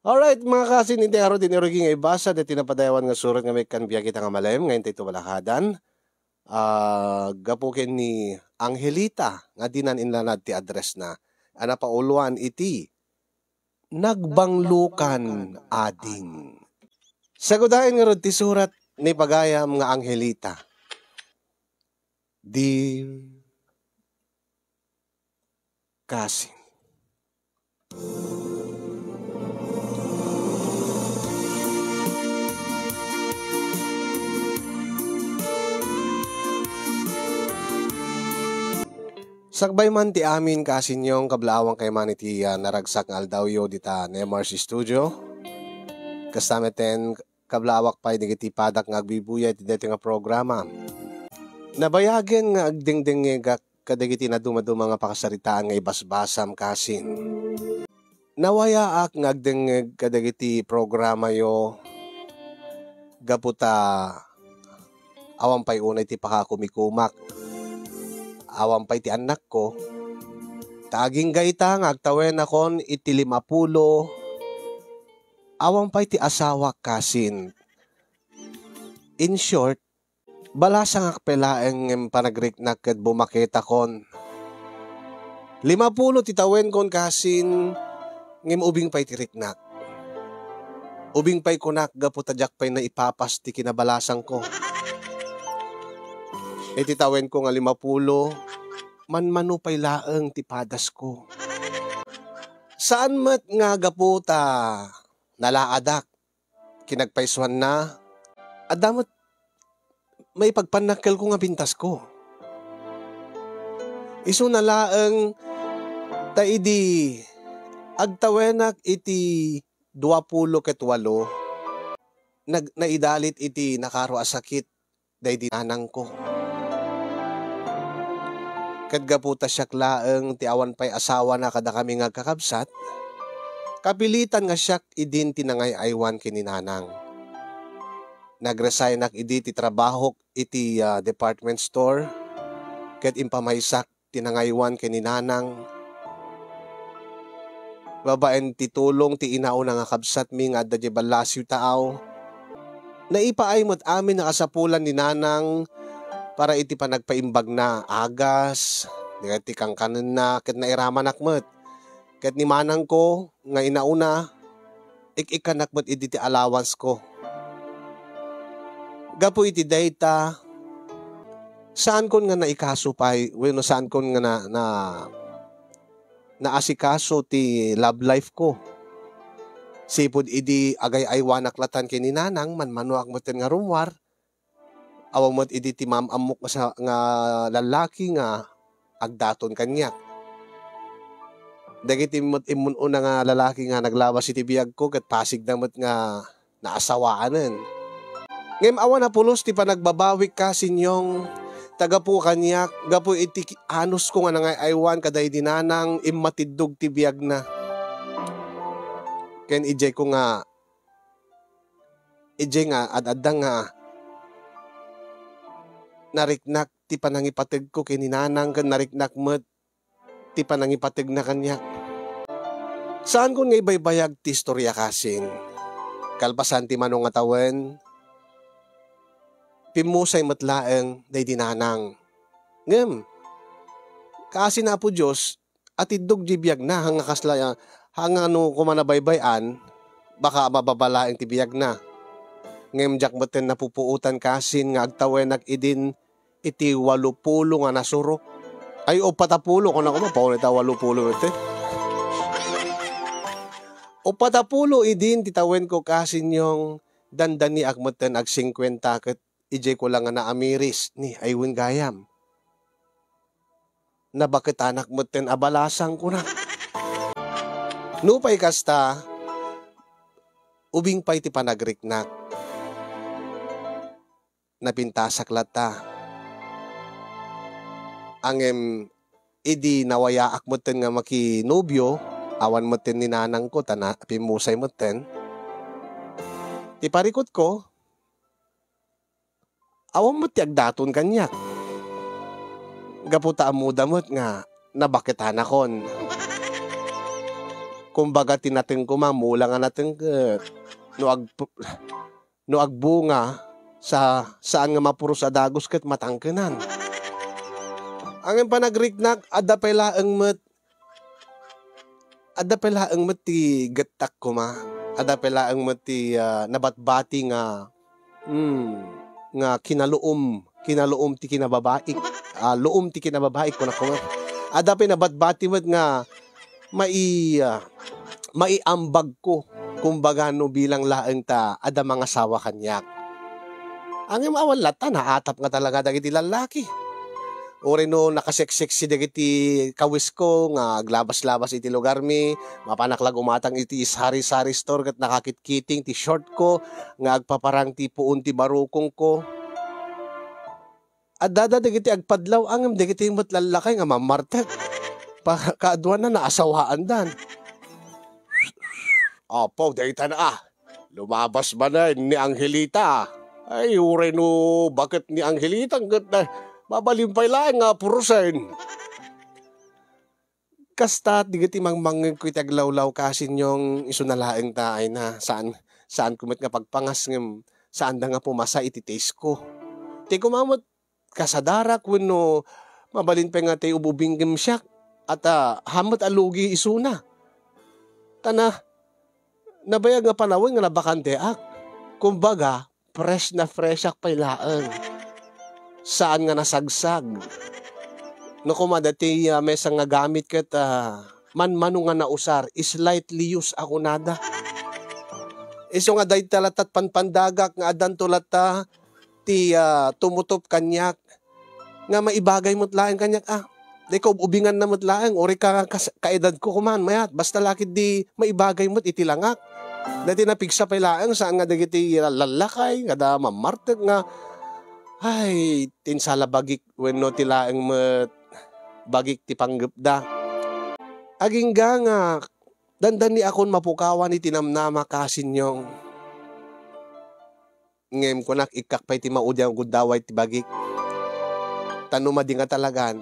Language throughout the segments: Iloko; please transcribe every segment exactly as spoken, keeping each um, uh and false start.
Alright, mga kasin, iti ngarud ti irugi nga ibasa daytoy napadayawan nga surat nga maikkan biag ita nga malem nga intay tumalakadan. Ah, gapu ken ni Angelita nga dinan inlanad ti address na. A napauloan iti Nagbanglokan Ading. Sagudayen ngarud ti surat ni pagayam nga Angelita. Dear Kasin. Sakbay man ti amin, kaasinyong, kablaawangkayo man iti, ah, naragsak nga aldawyo dita Nemar's Studio. Kasta metten, kablawak pay dagiti padak nga agbibuya iti daytoy nga programa. Nabayagen nga agdengdengngegak kadagiti nadumaduma nga pakasaritaan nga ibasbasam, kasin. Nawayaak nga agdengngeg kadagiti programayo gapu ta awan pay unay ti pakakumikumak. Awan pay ti annakko. Ta agingga ita nga agtawenakon iti limapulo, awan pay ti asawak, kasin. In short, balasangak pay laeng ngem panagriknak ket bumaketakon. Limapulo ti tawenkon, kasin, ngem ubing pay ti riknak. Ubing pay kunak gapu ta diak pay naipapas ti kinabalasangko. Iti tawenko nga limapulo, manmano pay laeng ti padasko. Saan met nga gapu ta nalaadak. Kinagpaysuanna, adda met maipagpannakkelko nga pintasko. Isuna laeng ta idi agtawenak iti duapulo ket walo, nag-, naidalit iti nakaro a sakit daydi nanangko. Ket gapu ta siak laeng ti awan pay asawana kadakami nga agkakabsat, kapilitan nga siak idin ti nangay-aywan ken ni nanang. Nag-resignak idi ti trabahok iti, ah, department store, ket impamaysak ti nangaywan ken ni nanang. Babaen ti tulong ti inauna nga kabsatmi nga adda diay ballasiw taaw, naipaay met amin a kasapulan ni nanang para iti panagpaimbagna, agas, dagiti kankanenna, ket nairamanak met. Ket ni manangko nga inauna, ik-ikkannak met idi ti allowance ko. Gapu iti dayta, saankon nga naikaso pay, wenno saankon nga na, na, naasikaso ti love life ko. Sipud idi agay-aywanak latan ken ni nanang, manmanoak metten nga rummuar, awan met idi ti maam-ammok nga sa-, nga lallaki nga agdaton kaniak. Dagiti met immun-una nga lalaki nga naglabas iti biagko ket pasigda met nga naasawaanen. Ngem awan a pulos ti panagbabawik, kasinyong, ta gapu kaniak, gapu iti ki-, anusko nga nangay-aywan kadaydi nanang, immatiddog ti biagna. Ken idiayko nga Idiay nga ad-adda nga nariknak ti panangipategko ken ni nanang ken nariknak met ti panangipategna kaniak. Saankon nga ibaybayag ti istorya kasin. Kalpasan ti mano nga tawen, pimmusay met laeng daydi nanang. Ngem, kaasi ni Apo Dios, atiddog di biagna, haan nga kasla, haan nga no koma nabaybay-an, baka mababa laeng ti biagna. Ngem diak metten napupuotan kasin nga agtawenak idin iti walopulo nga nasurok. Ay, uppat a pulo, kuna koma, paunay ta walopulo metten. Uppat a pulo idin ti tawenko kasin yung dandaniak metten agsingkuenta ket idiay ko la nga naamiris ni ay wen gayam. Nabaketanak metten a balasang kuna. Nupay kasta, ubing pay ti panagriknak. Napintasak latta. Ngem idi nawayaak metten nga makinobio, awan metten ni nanangko, ta na-, pimmusay metten. Ti parikutko, awan met ti agdaton kaniak. Gapu ta ammoda met nga nabaketanakon. kumbaga, ti nateng koma, mula nga nateng ket no ag-, no agbunga, sa-, saan nga mapuros a dagus ket matangkenan. Ngem panagriknak, adda pay laeng met, adda pay laeng met ti gettak koma. Adda pay laeng met ti, ah, nabatbati nga, hmm, nga kinaluom, kinaluom ti kinababaik, ah, luom ti kinababaik, kunak koma. Adda pay nabatbati met nga mai-, ah, maiambagko, kumbaga, no bilang laeng ta adda mangasawa kaniak. Ngem awan latta, naatap nga talaga dagiti lallaki. Uray no nakaseksexy dagiti kawisko nga aglabas-labas iti lugarmi, mapanak la gumatang iti sari-sari store ket nakakitkiting ti shortko nga agpaparang ti puon ti barukongko. Addada dagiti agpadlaw, ngem dagiti met lallakay nga mammartek. Pa-, kaaduanna, naasawaandan. Apo, daytan a. Lumabas manen ni Angelita. Ay, uray no baket ni Angelita, ket na, mabalin pay laeng nga purosen. Kasta, dagiti mangmangngegko iti aglawlaw, kasinyong, isuna laeng ta, ay na, saan, saanko met nga pagpangas ngem saanda nga pumasa iti taste ko. Ti kumamet, kasadarak wenno mabalin pay nga ti ub-ubing ngem siak, at, ah, hammet a lugi isuna. Ta na, nabayag nga panawen nga nabakanteak. Kumbaga, fresh na freshiak pay laeng. Saan nga nasagsag. No koma, dati, ah, mesa nga gamit ket, ah, manmano nga nausar, slightly used a kunada. Isu nga dayta latta ti panpandagak nga addanto latta ti, ah, tumutop kaniak nga maibagay met laeng kaniak, ah. Di ka ub-ubinganna met laeng, uray ka, kas-, kaedadko koman, mayat. Basta la ketdi maibagay met iti langak. Dati napigsa pay laeng, saan nga dagiti lallakay, nga da mammartek nga, ay, ti insalabagik, wenno ti laeng met bagik ti panggepda. Agingga nga dandaniakon mapukawan iti namnama, kasinyong. Ngem kunak, ikkak pay ti maudi a gundaway ti bagik. Ta no madi nga talagan,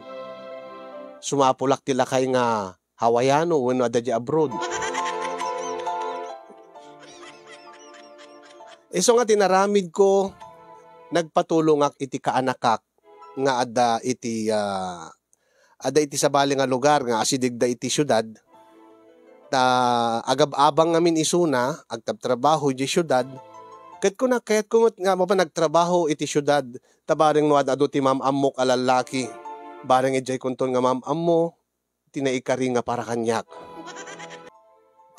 sumapulak ti lakay nga Hawaiano wenno adda di abroad. Isu nga tinaramidko, nagpatulongak iti kaanakak nga adda iti, ah, adda iti sabali nga lugar nga asidegda iti siudad. Ta agab-abang ngamin isuna, agtabtrabaho idiay siudad. Ket kuna, kayatko met nga mapan agtrabaho iti siudad, ta bareng no ad-adu ti mam-ammok a lallaki, bareng idiay kunton nga mam-ammo ti naikari nga para kaniak.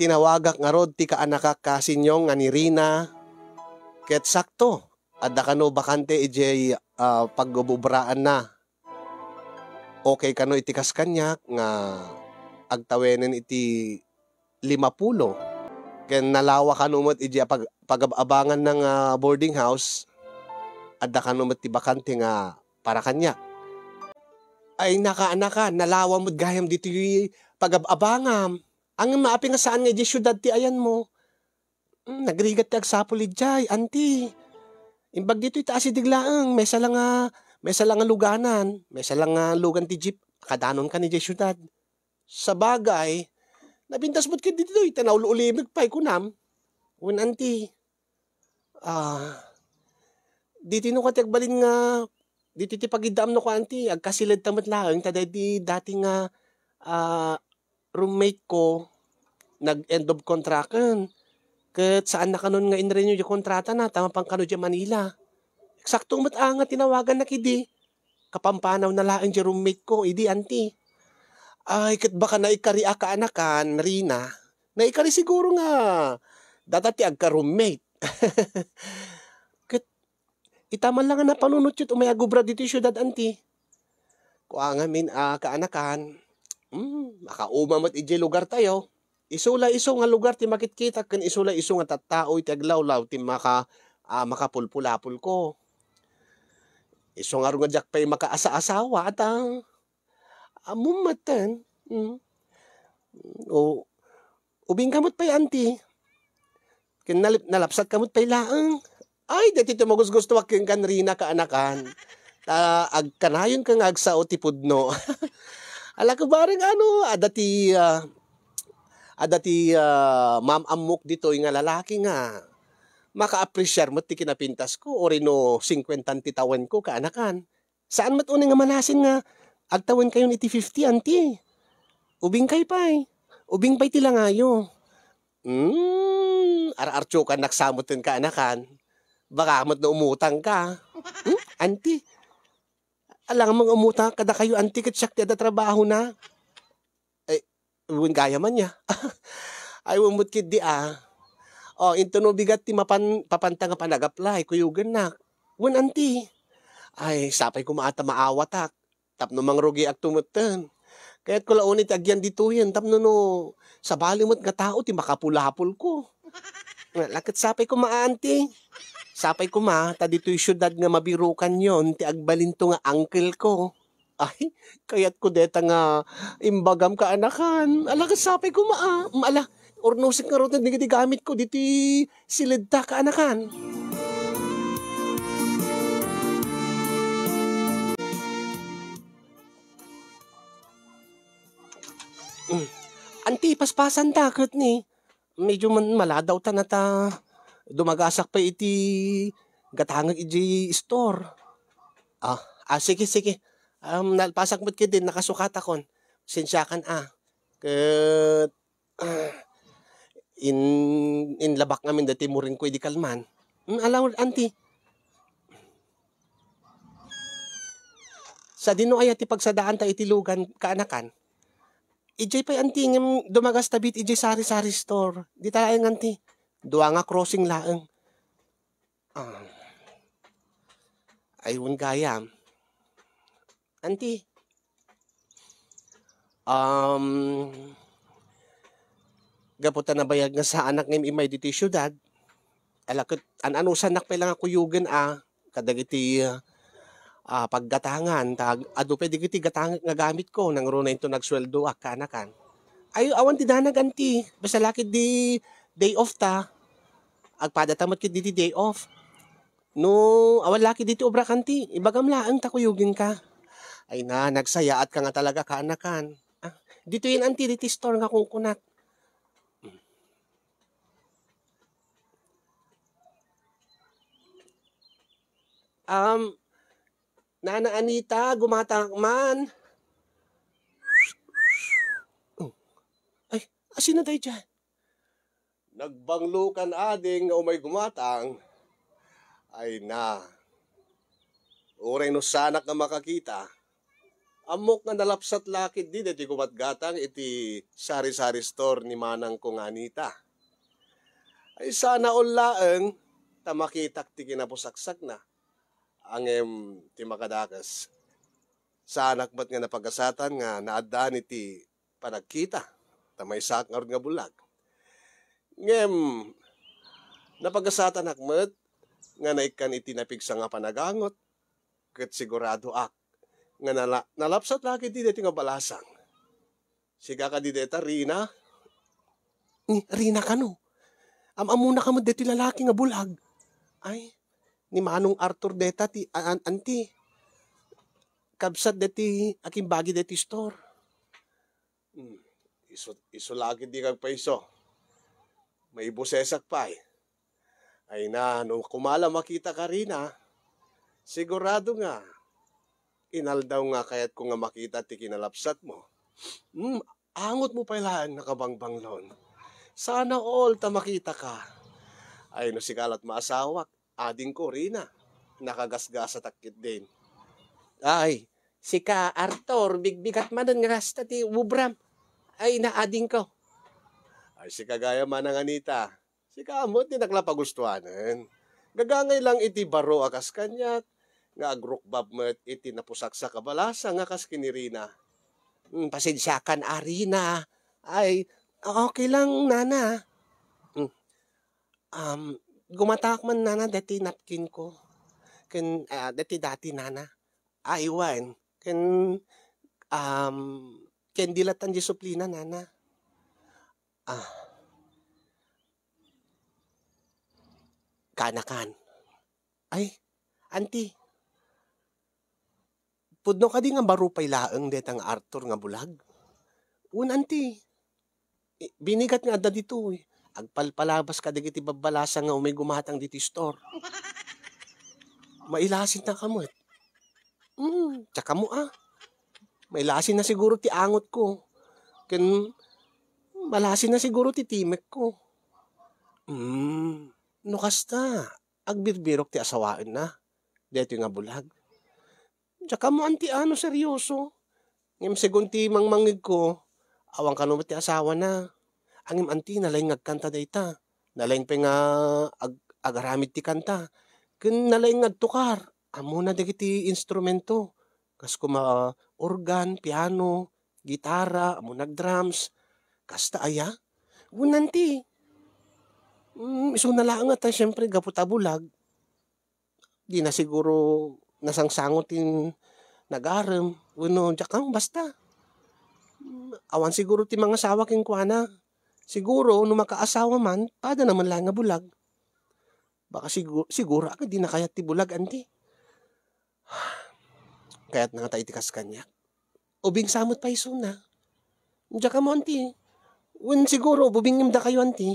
Tinawagak ngarud ti kaanakak, kasinyong, nga ni Rina, ket sakto, adda kano bakante idiay, ah, pagub-ubraanna. Okay kano iti kas kaniak nga agtawenen iti limapulo. Ken nalawa kano met idiay pag-, pagab-abanganna nga boarding house, adda kano met ti bakante nga para kaniak. Ay, nakaanakan, nalawa met gayam ditoy pagab-abangam. Ngem maapi nga saan nga idiay siudad ti ayanmo. Hmm, nagrigat ti agsapul idiay, anti. Imbag ditoy ta asideg laeng, maysa la nga, maysa la nga luganan, maysa la nga lugan ti jeep, kadanon kan idiay siudad. Sabagay, napintas met ket ditoy, ta naul-ulimeg pay, kunam. Wen, anti. Ah, ditoy no kua ti agbalin nga, ditoy ti pagiddaam no kua, anti, agkasiled ta met laeng, ta daydi dati nga, ah, roommate ko, nag-end of contract-en. Ket saanna kanon nga in-renew diay kontratana, ta mapan kano diay Manila. Eksakto met a nga tinawagannak idi. Kapampanawna laeng diay roommate ko, idi, anti. Ay, ket baka naikari a kaanakan, Rina. Naikari siguro nga data ti agka-roommate. Ket ita man la nga napanunotyo ti umay agubra ditoy siudad, anti. Kua ngamin a kaanakan, hmm, makauma met idiay lugartayo. Isu la isu nga lugar ti makitkitak ken isu la isu nga tattao iti aglawlaw ti maka-, ah, makapulpulapolko. Isu ngarud nga diak pay makaasa-asawa, ata. Ammom metten. Mm. O, ubingka met pay, anti. Ken nalip-, nalapsatka met pay laeng. Ay, daytoy ti magusgustoak kenka, Rina, kaanakan. Ta agkanayonka nga agsao ti pudno. Ala, bareng ano, adda ti, ah, Adda ti, ah, maam-ammok ditoy nga lalaki nga maka-appreciar met ti kinapintasko, uray no singkuentan ti tawenko, kaanakan. Saan met unay nga manasin nga agtawenkayon iti fifty, anti? Ubingkay pay. Ubing pay ti langayo. Hmm, ar-artiokannak sa metten, kaanakan. Baka met no umutangka. Hmm, anti? Alangan nga umutangak kadakayo, anti, ket siak ti adda trabahona. Ay, wen gayam ania. Ay, wen met ketdi, a. O, intono bigat ti mapan-, papanta nga panag-apply, kuyogennak. Wen, anti. Ay, sapay koma a ta maawatak. Tapno mangrugiakto metten. Kayatko la unay ti agyan ditoyen tapno no sabali met nga tao ti makapulapolko. Nga, la ket sapay koma a, anti. Sapay koma ta ditoy siudad nga mabirukanyon ti agbalinto nga uncle-ko. Ay, kayatko deta nga imbagam, kaanakan. Ala, ket sapay koma a. Mm, ala, urnosek ngarud dagiti gamitko ditoy siledta, kaanakan. Mm. Anti, paspasanta ket ni, medyo man-, maladawtan a ta dumagasak pay iti gatangek idiay store. Ah, ah, sige, sige. Um, nalpasak met ketdin, nakasukatakon. Sensiakan a. Ket, ah, in-, inlabak ngamin daytoy muringko idi kalman. Mm, ala, anti. Sadino aya ti pagsadaanta iti lugan, kaanakan? Idiay pay, anti, ngem dumagasta met idiay sari-sari store. Dita laeng, anti. Dua nga crossing laeng. Ah. Ay, wen gayam. Anti. Um, gapu ta nabayag nga saanak nga im-immay ditoy siudad, ala ket an-anusannak pay la nga kuyogen a kadagiti, ah, paggatangan, ta adu pay dagiti gatangek nga gamitko, nangruna inton agsueldoak, kaanakan. Ay, awan ti danag, anti. Basta la ketdi day off ta. Agpadata met ketdi ti day off. No, awan la ketdi ti obrak, anti, ibagam laeng ta kuyogenka. Ay na, nagsayaatka nga talaga, kaanakan. Ah, ditoyen, anti, ditoy store nga kunkunak. Um, Nana Anita, gumatangak man. Oh. Ay, asino daydiay? Nagbanglokan, ading, nga umay gumatang. Ay na. Uray no saanak nga makakita, ammok nga nalapsat la ketdi daytoy gumatgatang iti sari-sari store ni manangko nga Anita. Ay, sana all laeng ta makitak ti kinapusaksakna. Ngem ti makadakes, saanak met nga napagasatan nga naaddaan iti panagkita, ta maysaak ngarud nga bulag. Ngem napagasatanak met nga naikkan iti napigsa nga panagangot, ket siguradoak nga nala-, nalapsat la ketdi daytoy nga balasang. Sika kadi deta, Rina? Ni Rina kano? Am-ammona ka met deti lalaki nga bulag? Ay, ni Manong Arthur deta ti a-, an-, anti. Kabsat deti akimbagi deti store. Hmm. Isu, isu la ketdi nga agpaiso. Maibusesak pay. Ay na, no koma la makita ka, Rina, sigurado nga inaldaw nga kayatko nga makita ti kinalapsatmo. Hmm, angotmo pay laeng nakabangbanglon. Sana all ta makita ka. Ay, no sika lat maasawak, adingko, Rina. Nakagasgasatak ketdin. Ay, sika, Arthur, bigbigat manen nga kasta ti ubram. Ay, na, adingko. Ay, sika gayam, Manang Anita. Sika met ti nakla pagustuanen. Gagangay lang iti baro a kas kaniak, nga agrukbab met iti napusaksak a balasang a kas ken ni Rina. Hmm, pasensiakan a, Rina. Ay, okay lang, nana. Hmm. Um, gumatangak man, nana, deti napkin ko. Ken, ah, deti dati, nana. Ay, wen. Ken, um, ken dilatan di suplina, nana. Ah. Kaanakan. Ay, anti. Pudno kadi nga baro pay laeng deta nga Arthur nga bulag? Wen, anti. I-, binigat nga adda ditoy. Agpalpalabas kadagiti babbalasang nga umay gumatang ditoy store. Mailasinnaka met. Hmm, tsaka mo, ah. Mailasinna siguro ti angotko. Ken malasinna siguro ti timekko. Hmm, no kasta, agbirbirok ti asawaenna. Daytoy nga bulag. Diak ammo anti a no serioso. Ngem segun ti mangmangngegko, awan kano met ti asawana. Ngem anti, nalaing nga agkanta dayta. Nalaing pay nga ag-, agaramid ti kanta. Ken nalaing nga agtukar. Ammona dagiti instrumento. Kas kuma, organ, piano, gitara, ammona drums. Kasta aya? Wen anti. Mm, isuna laeng nga ta, siyempre, gapu ta bulag. Dina siguro nasangsango ti nagarem, wenno diak am, basta. Mm, awan siguro ti mangasawa kenkuana. Siguro, no makaasawa man, pada naman laeng nga bulag. Baka sigu-, siguro, aga, di na kayat ti bulag, anti. Kayat na nga ta iti kas kaniak. Ubing sa met pay isuna. Diak ammo, anti. Wen siguro, ubingem dakayo, anti.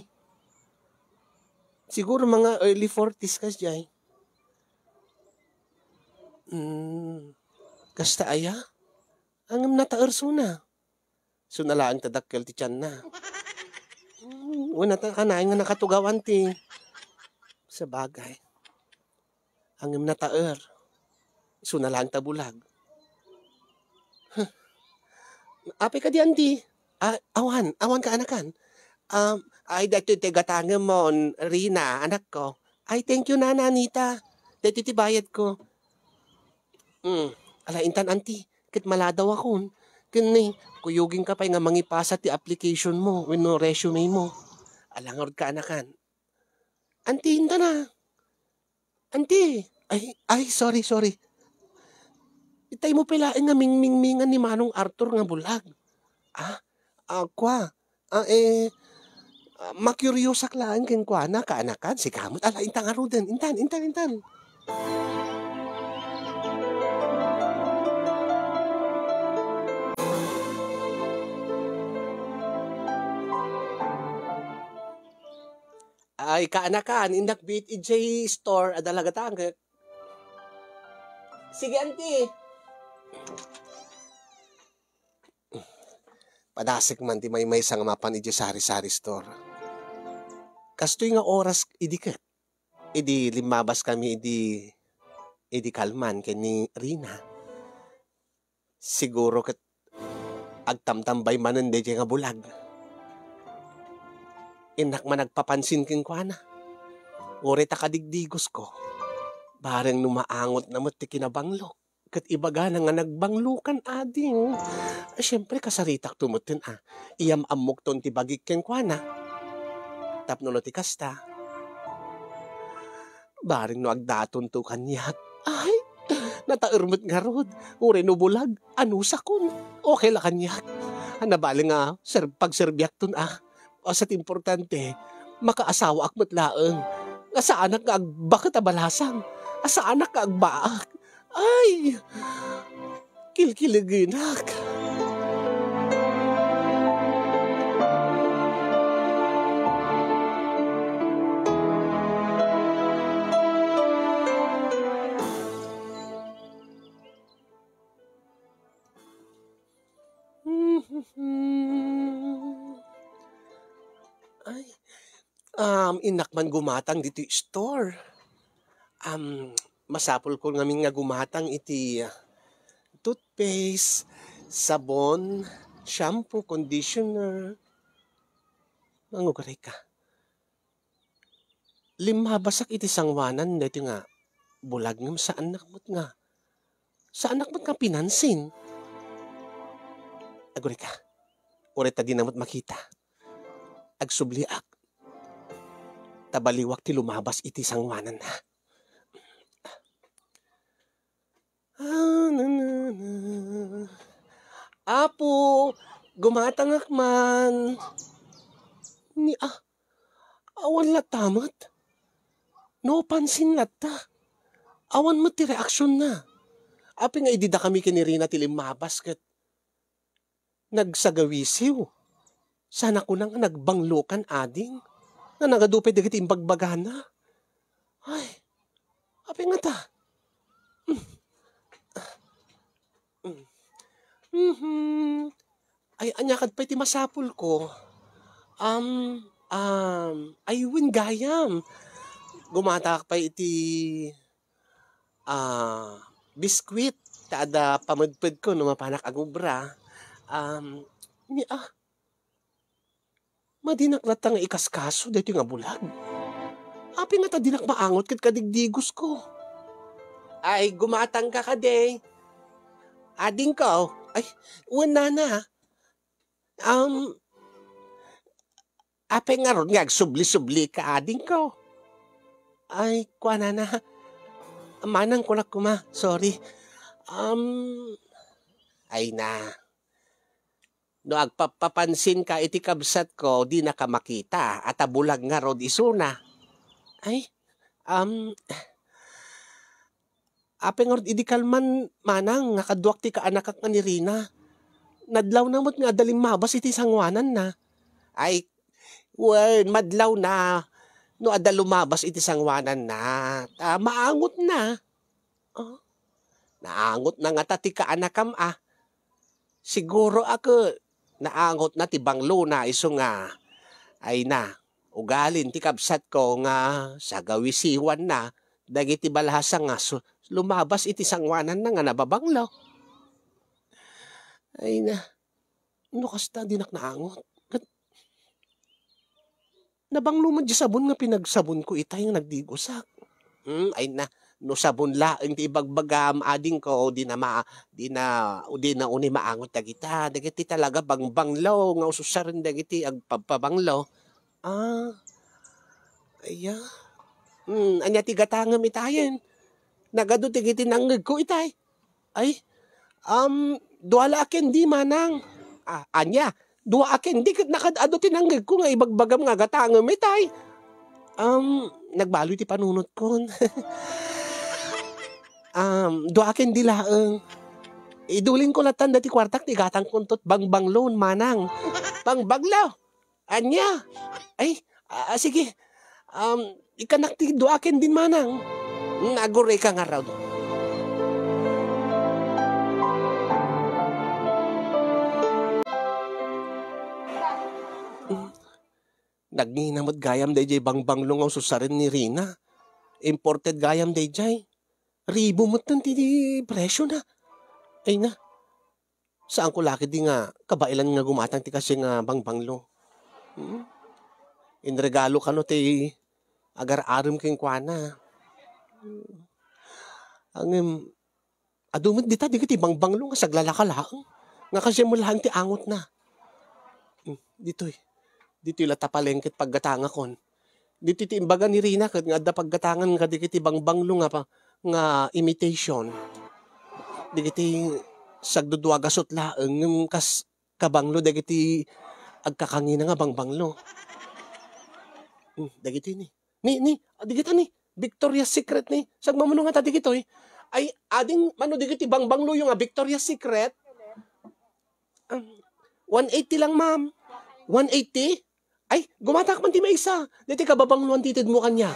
Siguro mga early forties kasdiay. Hmm. Kasta aya? Ngem nataer isuna. Isuna laeng ta dakkel ti tianna. Hmm, wen ata kanayon nga nakatugaw, anti. Sabagay. Ngem nataer. Isuna laeng ta bulag. Huh. Apay kadi, anti? Ah, awan, awan kaanakan. Um, ay, daytoy ti gatangem mon, Rina, anakko. Ay, thank you, Nana Anita. Daytoy ti bayadko. Hmm, ala, intan, anti, ket maladawakon. Ken ni, kuyogingka pay nga mangipasa ti application mo wenno resume mo. Ala, ngarud kaanakan. Anti, intan, ah. Anti, ay, ay, sorry, sorry. Itay mo pay laeng nga mingmingmingan ni Manong Arthur nga bulag. Ah, ah, kwa, ah, eh, ah, makuriosak laeng kenkuana, kaanakan, sika met, ala, intan ngaruden, intan, intan, intan. Ay, kaanakan, innak biit idiay store, adda la gatangek. Sige, anti. Padasek man ti maymaysa nga mapan idiay sari-sari store. Kastoy nga oras idi ket, idi limmabas kami idi, idi kalman ken ni Rina. Siguro ket agtamtambay manen daydiay nga bulag. Innak man agpapansin kenkuana. Uray ta kadigdigosko. Bareng no maangotna met ti kinabanglok ket ibagana nga nagbanglokan, ading. Siempre, kasaritakto metten a iyam-ammokton ti bagik kenkuana. Tapno no ti kasta, bareng no agdatonto kaniak. Ay, nataer met ngarud. Uray no bulag, anusakon. Okay la kaniak. Nabali nga ser-, pagserbiakton a. Basta ti importante, makaasawaak met laeng. Nga saanak nga agbaket a balasang. Nga saanak nga agbaak. Ay! Kilkiligenak. Ay, um, innak man gumatang ditoy store. Um, masapulkon ngamin nga gumatang iti, ah, toothpaste, sabon, shampoo, conditioner. Mangugreka. Limmabasak iti sangoanan daytoy nga bulag ngem saannak met nga, saannak met nga pinansin. Agurayka, uray ta dina met makita. Agsubliak. Ta baliwak ti lumabas iti sangoananna. Ah, na, na, na. Apo, gumatangak man. Ni, ah, awan latta met. No pansin latta. Awan met ti reaksionna. Apay nga idi dakami ken ni Rina ti limmabas ket nagsagawisiw. Sana kuna nga nagbanglokan, ading, nga nagadu pay dagiti imbagbagana. Ay, apay ngata? Mhm. Ay, ania ket pay ti masapulko? Um, um, ay, wen gayam. Gumatak pay iti, ah, biskwit ta adda pamedpedko no mapanak agubra. Um, ni, ah, Madinak latta nga ikaskaso daytoy nga bulag. Apay ngata dinak maangot ket kadigdigosko? Ay, gumatangka kadi. Adingko, ay, wen nana. Um, apay ngarud nga agsubli-sublika, adingko? Ay, kuanana. Manang kunak koma, sorry. Um, ay na. No agpappapansinka iti kabsatko, dinaka makita, a ta bulag ngarud isuna. Ay, um, apay ngarud idi kalman, manang, nga kaduak ti kaanakak nga ni Rina. Nadlawna met nga adda limmabas iti sangoananna. Ay, wen, madlawna. No adda lumabas iti sangoananna, ta maangotna. Ah, naangotna ngata ti kaanakam, a. Siguro a ket naangotna ti banglona isu nga, ay na, ugalin ti kabsatko nga sagawisiwanna dagiti balasa nga su-, lumabas iti sangoananna nga nababanglo. Ay na, no kasta, dinak naangot. Ket nabanglo met di sabon nga pinagsabonko itay nga nagdigosak. Hmm, ay na, no sabon laeng ti ibagbagam, adingko, di na ma-, di na, o di na unay maangot dagita. Dagiti talaga bangbanglo nga ususaren dagiti agpabpabanglo. Ah, aya. Hmm, ania ti gatangem itayen? Nagadu dagiti nangngegko itay. Ay, um, dua la a candy, manang. Ah, ania? Dua a candy ket nakad-adu ti nangngegko nga ibagbagam nga gatangem itay. Um, nagbaloy ti panunotkon. Um, dua a candy laeng. Idulinko lattan dati kuartak ti gatangkonto bangbanglo, manang. Bangbanglo! Ania? Ay, ah, sige. Um, ikkanak ti dua a candy, manang. Nagurayka ngarud. Nagngina met gayam dayjay bangbanglo nga ususaren ni Rina. Imported gayam dayjay. Ribu metten ti, ti presyo na. Ay na. Saanko la ketdi nga kabaelan nga gumatang ti kasdiay nga bangbanglo. Hmm? Inregalo kano ti agar-arem kenkuana. Ngem, adu met dita dagiti bangbanglo nga saglalaka laeng. Nga kasdiay met laeng ti angotna. Hmm, ditoy. Ditoy latta palengke ti paggatangakon. Ditoy ti imbaga ni Rina ket nga adda paggatangan kadagiti bangbanglo nga pa-, nga imitation. Dagiti sagdudua gasut laeng ngem kas kabanglo dagiti agkakangina nga bangbanglo. Hmm, dagiti ni. Ni, ni, dagita ni. Victoria's Secret ni. Sagmamano ngata dagitoy. Ay, ading mano dagiti bangbangloyo nga Victoria's Secret? Um, one eighty lang, ma'am. One eighty? Ay, gumatak man ti maysa. Daytoy kababangloan ti itedmo kaniak.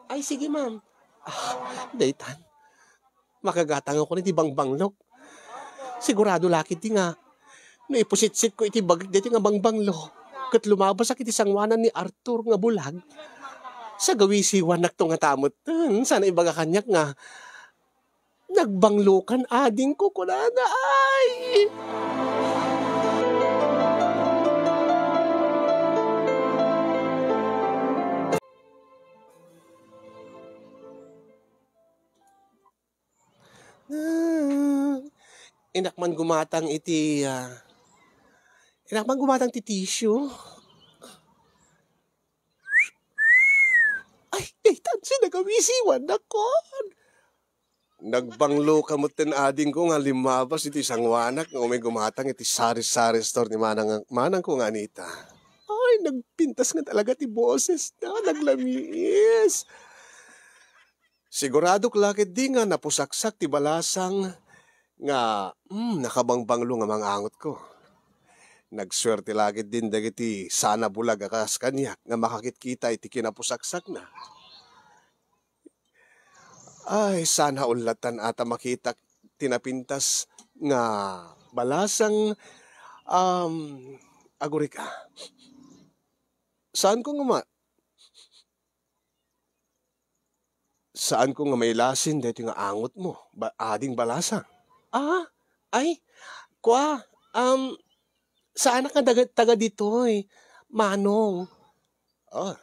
Ay, sige, ma'am. Ah, daytan. Makagatangakon iti bangbanglok. Sigurado la ketdi nga no ipusitsitko iti bagik daytoy nga bangbanglo ket lumabasak iti sangoanan ni Arthur nga bulag, sagawisiwannakto ngata metten. Sana ibaga kaniak nga, "Nagbanglokan, adingko," kunana. Ay! Ah, innak man gumatang iti, ah, innak man gumatang ti tissue. Ay, daytan, sinagawisiwannakon. Nagbangloka metten, adingko, nga limmabas iti sangoanak nga umay gumatang iti sari-sari store ni manang, manangko nga Anita. Ay, nagpintas nga talaga ti bosesna, naglamiis. Siguradok la ketdi nga napusaksak ti balasang nga, mm, nakabangbanglo nga mangangotko. Nagsuerte la ketdin dagiti saan a bulag a kas kaniak nga makakitkita iti kinapusaksakna. Ay, saan a ullatan a ta makitak ti napintas nga balasang, um, agurika. Saanko nga ma-, saanko nga mailasin daytoy nga angotmo, ba-, ading balasang? Ah, ay, kua, um, saanak nga daga-, taga ditoy, Manong. Ah,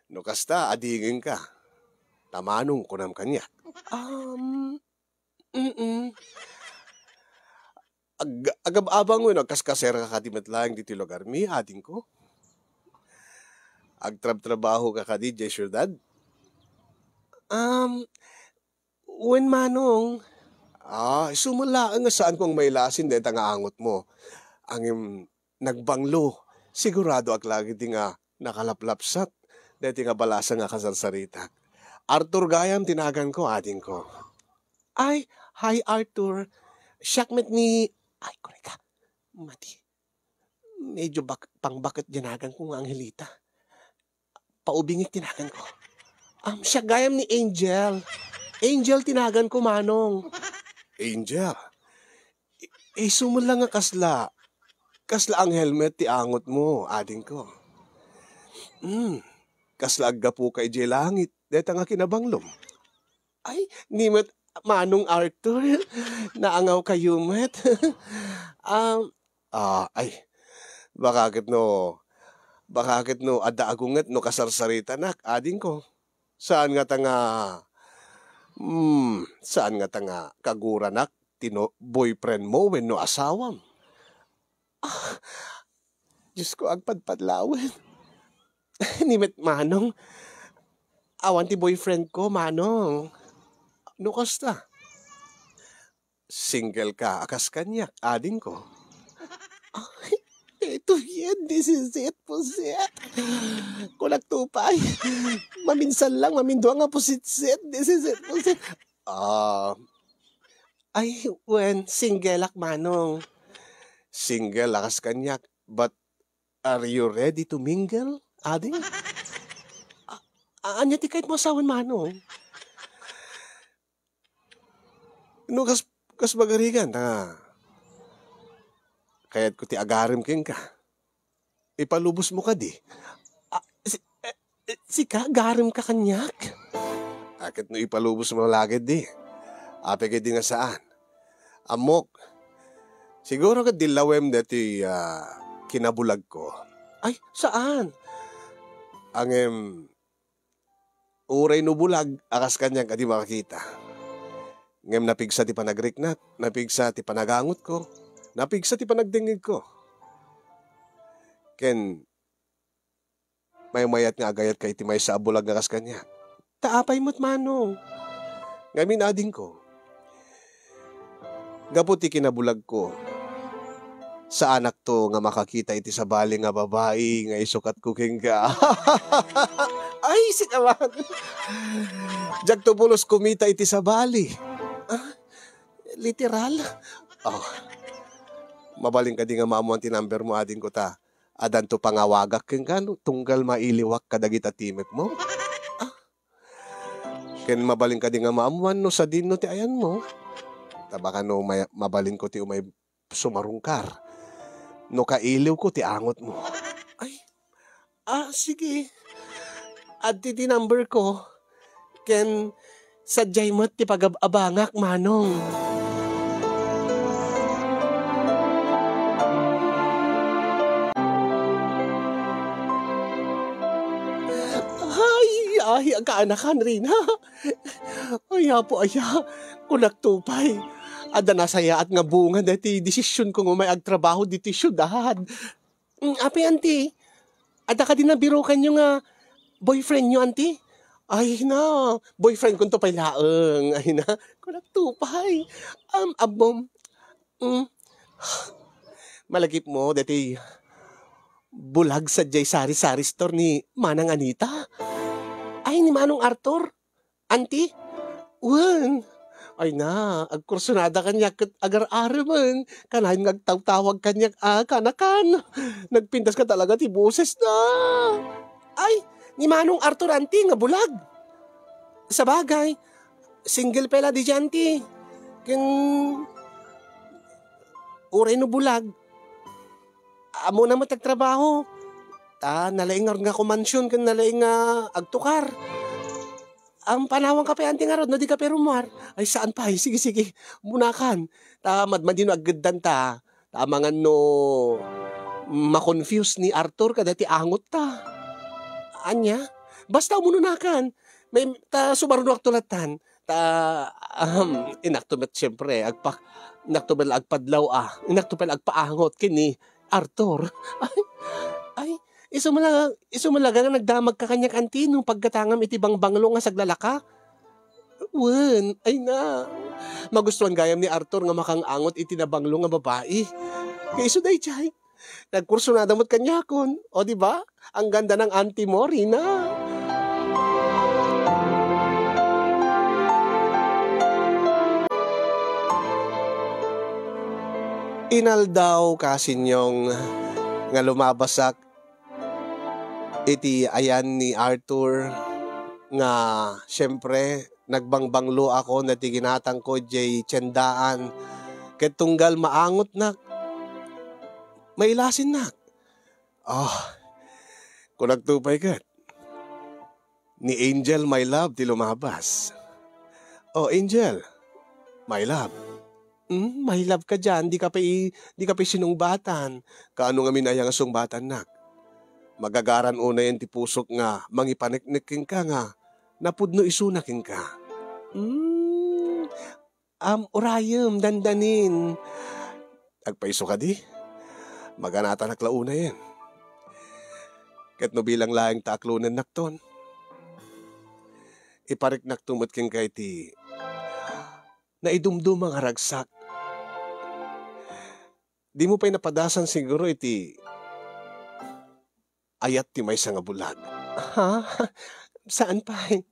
no kasta, adingenka. Ta Manong kunam kaniak. Um, mm-mm. Ag-, agab-abang wenno agkaskaserka kadi met laeng ditoy lugarmi, adingko? Agtrabtrabahoka kadi diay siudad? Um, wen, Manong. Ah, isu met laeng nga saanko nga mailasin dayta nga angotmo. Ngem nagbanglo, siguradoak la ketdi nga nakalaplapsat daytoy nga balasang a kasarsaritak. Arthur gayam ti naganko, adingko. Ay, hi, Arthur. Siak met ni, ay, kureka. Mati. Medyo bak-, pangbaket diay naganko nga Angelita. Paubingik ti naganko. Um, siak gayam ni Angel. Angel ti naganko, Manong. Angel? I-, isu met la nga kasla, kasla anghel met ti angotmo, adingko. Hmm, kasla aggapuka idiay langit, dayta nga kinabanglom. Ay, ni met, Manong Arthur, naangawkayo met. Um, ah, ay, baka ket no, baka ket no adda agunget no kasarsaritanak, adingko. Saan ngata nga, hmm, saan ngata nga kaguranak ti no, boyfriend mo wenno asawam? Ah, Diyos ko, agpadpadlawen. Ni met, Manong. Awan ti boyfriend ko, Manong. No kasta? Single ka, a kas kaniak, adingko. Ay, ito yan, this is it, pusit. Kunak tupay. Maminsan lang, mamindua nga pusitsit, this is it, pusit. Ah, ay, wen, single ak, Manong. Single, a kas kaniak, but are you ready to mingle, ading? A-, a-, ania ti kayatmo a sawen, Manong? No kas, kas bagarigan, ta kayatko ti agarem kenka. Ipalubosmo kadi. Ah, si-, eh, eh, sika, agarem ka kaniak? Aket no ipalubosmo la ketdi. Apay ketdi nga saan? Ammok, siguro ket dillawem daytoy, ah, kinabulagko. Ay, saan? Ngem, uray no bulag, a kas kaniak a di makakita. Ngem napigsa ti panagriknak, napigsa ti panagangotko, napigsa ti panagdengngegko. Ken maymayat nga agayatka iti maysa a bulag nga kas kaniak. Ta apay met, Manong? Ngamin, adingko, gapu ti kinabulagko, saanakto nga makakita iti sabali nga babai nga isukatko kenka. Ay, sika man! Diakto pulos kumita iti sabali. Ah, literal? Oh. Mabalin kadi nga maammuan ti number mo, adingko, ta addanto pangawagak kenka no tunggal mailiwak kadagita timekmo? Ah. Ken mabalin kadi nga maammuan no sadino ti ayanmo? Ta baka no may-, mabalinko ti umay sumarungkar no kailiwko ti angotmo. Ay, ah, sige. Adtoy ti number ko. Ken sadiay met ti pagab-abangak, Manong. Ay, ay, agkaanakan, Rina. Ay, Apo, aya, kunak tupay. Adda nasayaat nga bunga daytoy desisionko nga umay agtrabaho ditoy siudad. Mm, apay, anti? Adda kadi nabirukanyo nga boyfriendyo, anti? Ay na, boyfriendko unto pay laeng. Ay na, kunak tupay. Um, abbom. Mm. Malagipmo, daytoy bulag sadiay sari-sari store ni Manang Anita? Ay, ni Manong Arthur? Anti? Wen, Ay na, agkursunada kaniak ket agar-aremen. Kanayon nga agtawtawag kaniak a kanakan. Nagpintas ka talaga ti bosesna. Ay, ni Manong Arthur anti nga bulag. Sabagay, single pa la diay anti. Ken uray no bulag, ammona met agtrabaho. Ta nalaing ngarud nga kumansion ken nalaing nga agtukar. Ang panawan ka pay anti ngarud no di ka pay rummuar. Ay, saan pay? Sige, sige. Ummonakan. Ta madmadino aggeddanta. Ta amangan no ma-confuse ni Arthur kadagiti angotta. Ania? Basta umunonakan. May, ta sumarunoakto lattan. Ta, ahem, inakto met siempre, agpa-, inakto met agpadlaw a. Inakto pay agpaangot ken ni Arthur. Ay, ay, isu met la, isu met la nga nagdamagka kaniak anti no paggatangam iti bangbanglo nga saglalaka. Wen, ay na. Magustuan gayam ni Arthur nga makang-angot iti nabanglo nga babai. Kaisu daydiay. Nagkursunada met kaniakon. O, di ba? Ang ganda ng auntie mo, Rina. Inaldaw, kasinyong, nga lumabasak iti ayan ni Arthur nga, siyempre, nagbangbanglok dagiti ginatangko idiay tiendaan ket tunggal maangotnak, mailasinnak. Ah, kunakto pay ket, ni Angel, my love, ti lumabas. Oh, Angel, my love. Hmm, my love ka diay, di ka pay, di ka pay sinungbatan. Kaano ngamin aya nga sungbatannak? Magagaran unayen ti pusok nga mangipaneknek kenka nga napudno isuna kenka. Hmm, am, urayem, dandanin. Agpayso kadi? Maganatanak la unayen. Ket no bilang laeng ta aklonennakton, ipariknakto met kenka iti naidumduma nga ragsak. Dimo pay napadasan siguro iti ayat ti maysa nga bulag. Ha? Saan pay?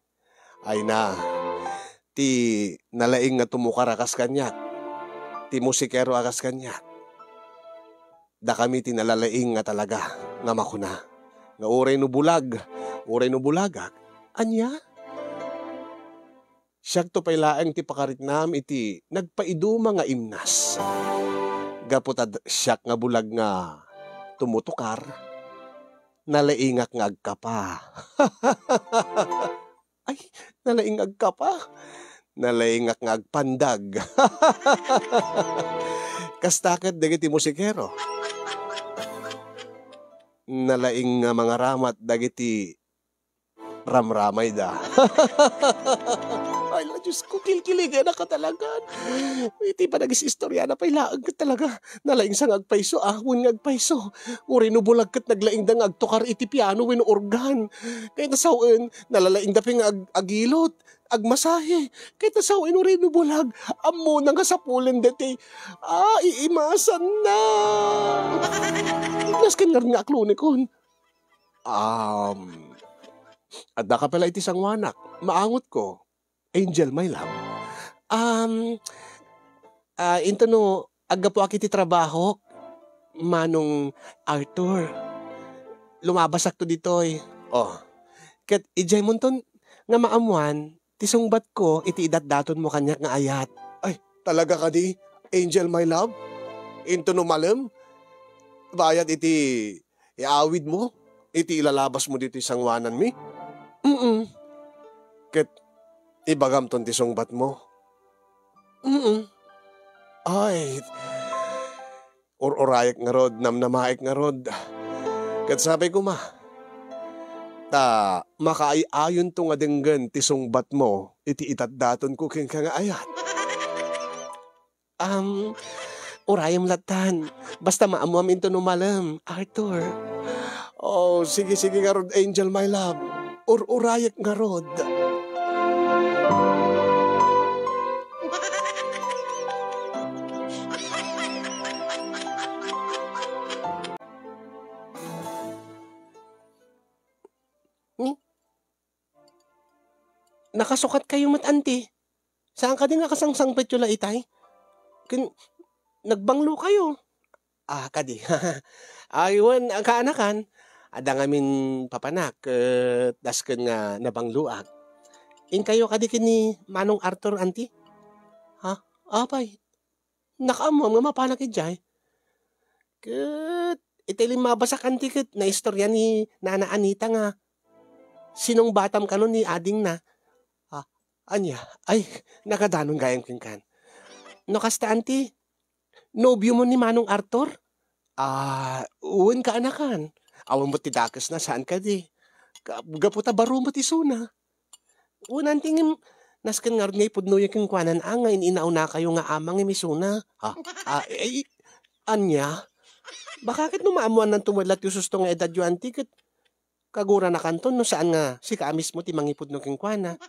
Ay na, ti nalaing nga tumukar a kas kaniak, ti musikero a kas kaniak. Dakami ti nalalaing nga talaga nga makuna nga uray no bulag, uray no bulagak, ania? Siakto pay laeng ti pakariknam iti nagpaiduma nga imnas. Gapu ta d-, siak nga bulag nga tumutukar, nalaingak nga agkapa. Ay, nalaing nga agkapa. Nalaingak nga agpandag. Kasta ket dagiti musikero. Nalaing nga mangaramat dagiti ramramayda. Ay, la, Diyos ko, kilkiligennak talaga. Iti panagis-istoriana pay laeng ket talaga. Nalaing sa nga agpayso, ah, wen nga agpayso. Uray no bulag ket naglaingda nga agtukar iti piano wenno organ. Kayat a sawen, nalalaingda pay nga ag-, agilot, agmasahe. Kayat a sawen uray no bulag, ammona nga sapulen deti, ah, iimasanna. Nasken ngarud nga aklonekon. Um, adda ka pay la iti sanguanak. Maangotko. Angel, my love. Um, ah, into no, aggapuak iti trabahok, Manong Arthur. Lumabasakto ditoy. Oh. Ket idiaymonton nga maammuan ti sungbatko iti idatdatonmo kaniak nga ayat. Ay, talaga kadi, Angel, my love? Into no malem? Bayat iti iawidmo iti ilalabasmo ditoy sanguananmi? Mm. Ket ibagamton ti sungbatmo? Mm. Ay, ur-urayek ngarud, namnamaek ngarud. Ket sapay koma, ta makaay-ayonto nga denggen ti sungbatmo iti idatdatonko kenka nga ayat. Um, urayem lattan. Basta maammuam into no malem, Arthur. Oh, sige, sige ngarud, Angel, my love. Ur-urayek ngarud. Ni? Nakasukat kayo met, anti? Saan kadi nga kasangsangpetyo la itay? Ken nagbanglokayo? Ah, kadi. Ay, wen, kaanakan, adda ngamin papanak ket dasken nga nabangloak. Inkayo kadi ken ni Manong Arthur, anti? Ha? Apay, nakaammoam nga mapanak idiay? Ket iti limmabasak, anti, ket naistorya ni Nana Anita nga sinungbatam kano ni adingna. Ah, ania? Ay, nakadanon gayam kenkan. No kasta, anti, nobiomo ni Manong Arthur? Ah, wen, kaanakan. Awan met ti dakesna, saan kadi? Ka-, gapu ta baro met isuna. Wen, anti, ngem nasken ngarud nga ipudnoyo kenkuana a nga in-inaunakayo nga ama ngem isuna. Ha? Ah, eh, ania? Baka ket no maammoannanto met la ti ususto nga edadyo, anti, ket kaguranakanton no saan nga sika a mismo ti mangipudno kenkuana.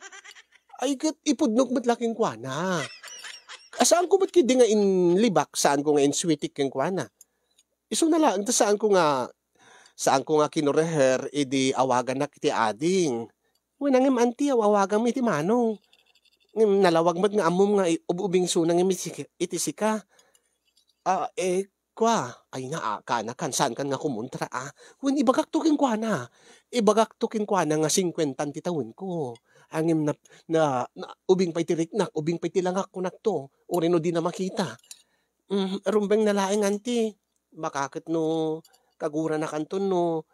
Ay, ket ipudnok met la kenkuana. Ah, saanko met ketdi nga inlibak, saanko nga insweetik kenkuana. Isuna laeng ta saanko nga, saanko nga kinureher idi awagannak iti ading. Wen, ngem, anti, aw-awaganmi iti manong. Ngem nalawag met nga ammom nga i-, ub-ubing isuna ngem iti sika, iti sika. Ah, eh, kua, ay na, ah, kaanakan, saankan nga kumontra, ah. Wen, ibagakto kenkuana. Ibagakto kenkuana nga singkuentan ti tawenko. Ngem na, na, na, ubing pay ti riknak, ubing pay ti langak, kunakto. Uray no dina makita. Mm, rumbengna laeng, anti. Baka ket no kaguranakanton no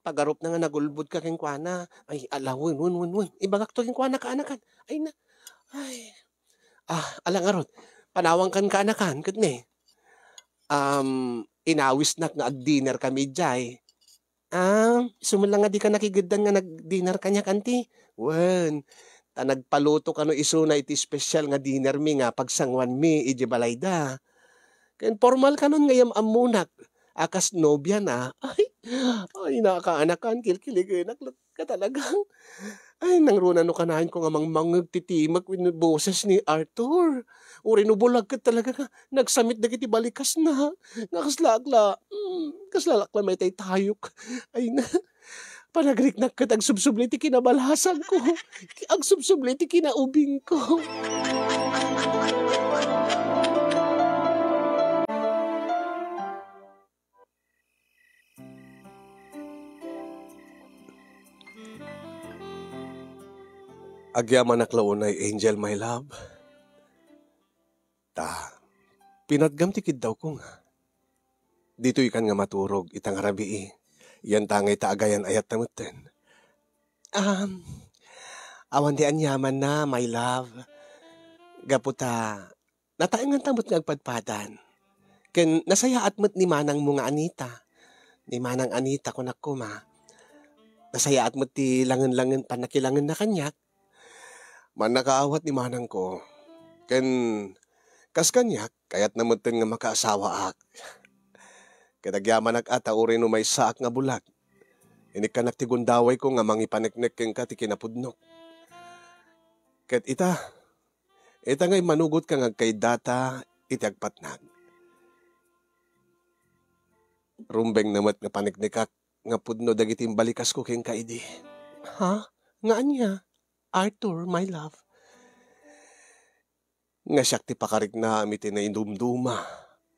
pagarupna nga nagulbodka kenkuana. Ay, ala, wen, wen, wen, wen. Ibagakto kenkuana, kaanakan. Ay na. Ay. Ah, ala ngarud. Panawankan, kaanakan, ket ne. Um, inawisnak nga ag-dinner kami idiay. Ah, isu met la nga dika nakigeddan nga nag-dinner kaniak, anti? Wen, ta nagpaluto kano isuna iti special nga dinner mi nga pagsanguanmi idiay balayda. Ken formal kanon nga yam-ammonak a kas nobiana. Ay, ay, nakaanakan, kilkiligenak la ka talaga. Ay, nangruna no kanayon ko nga mangmangngeg ti timek wenno boses ni Arthur. Uray no bulag ket talaga nga nagsamit dagiti balikasna. Nga kasla ak la, mm, kasla ak la maitaytayok. Ay na, panagriknak ket agsubsubli ti kinabalasangko. Agsubsubli ti kinaubingko. Agyamanak la unay, Angel, my love. Ta, pinatgam ti kiddawko nga ditoykan nga maturog ita nga rabii. Yan ta ngay ta agayan-ayatta metten. Um, awan ti aniamanna, my love. Gapu ta, nataenganta met nga agpadpadan. Ken nasayaat met ni manangmo nga Anita. Ni manang Anita, kunak koma. Nasayaat met ti langen-langen, pannakilangenna kaniak. Mannakaawat ni manangko. Ken kas kaniak, kayatna metten nga makaasawaak. Ket agyamanak a ta uray no maysaak nga bulag, inikkanak ti gundawayko nga mangipaneknek kenka ti kinapudnok. Ket ita, ita nga immanugotka nga agkaydata iti agpatnag. Rumbengna met nga paneknekak nga pudno dagiti imbalikasko kenka idi. Ha? Nga ania? Arthur, my love. Nga siak ti pakariknam iti naidumduma,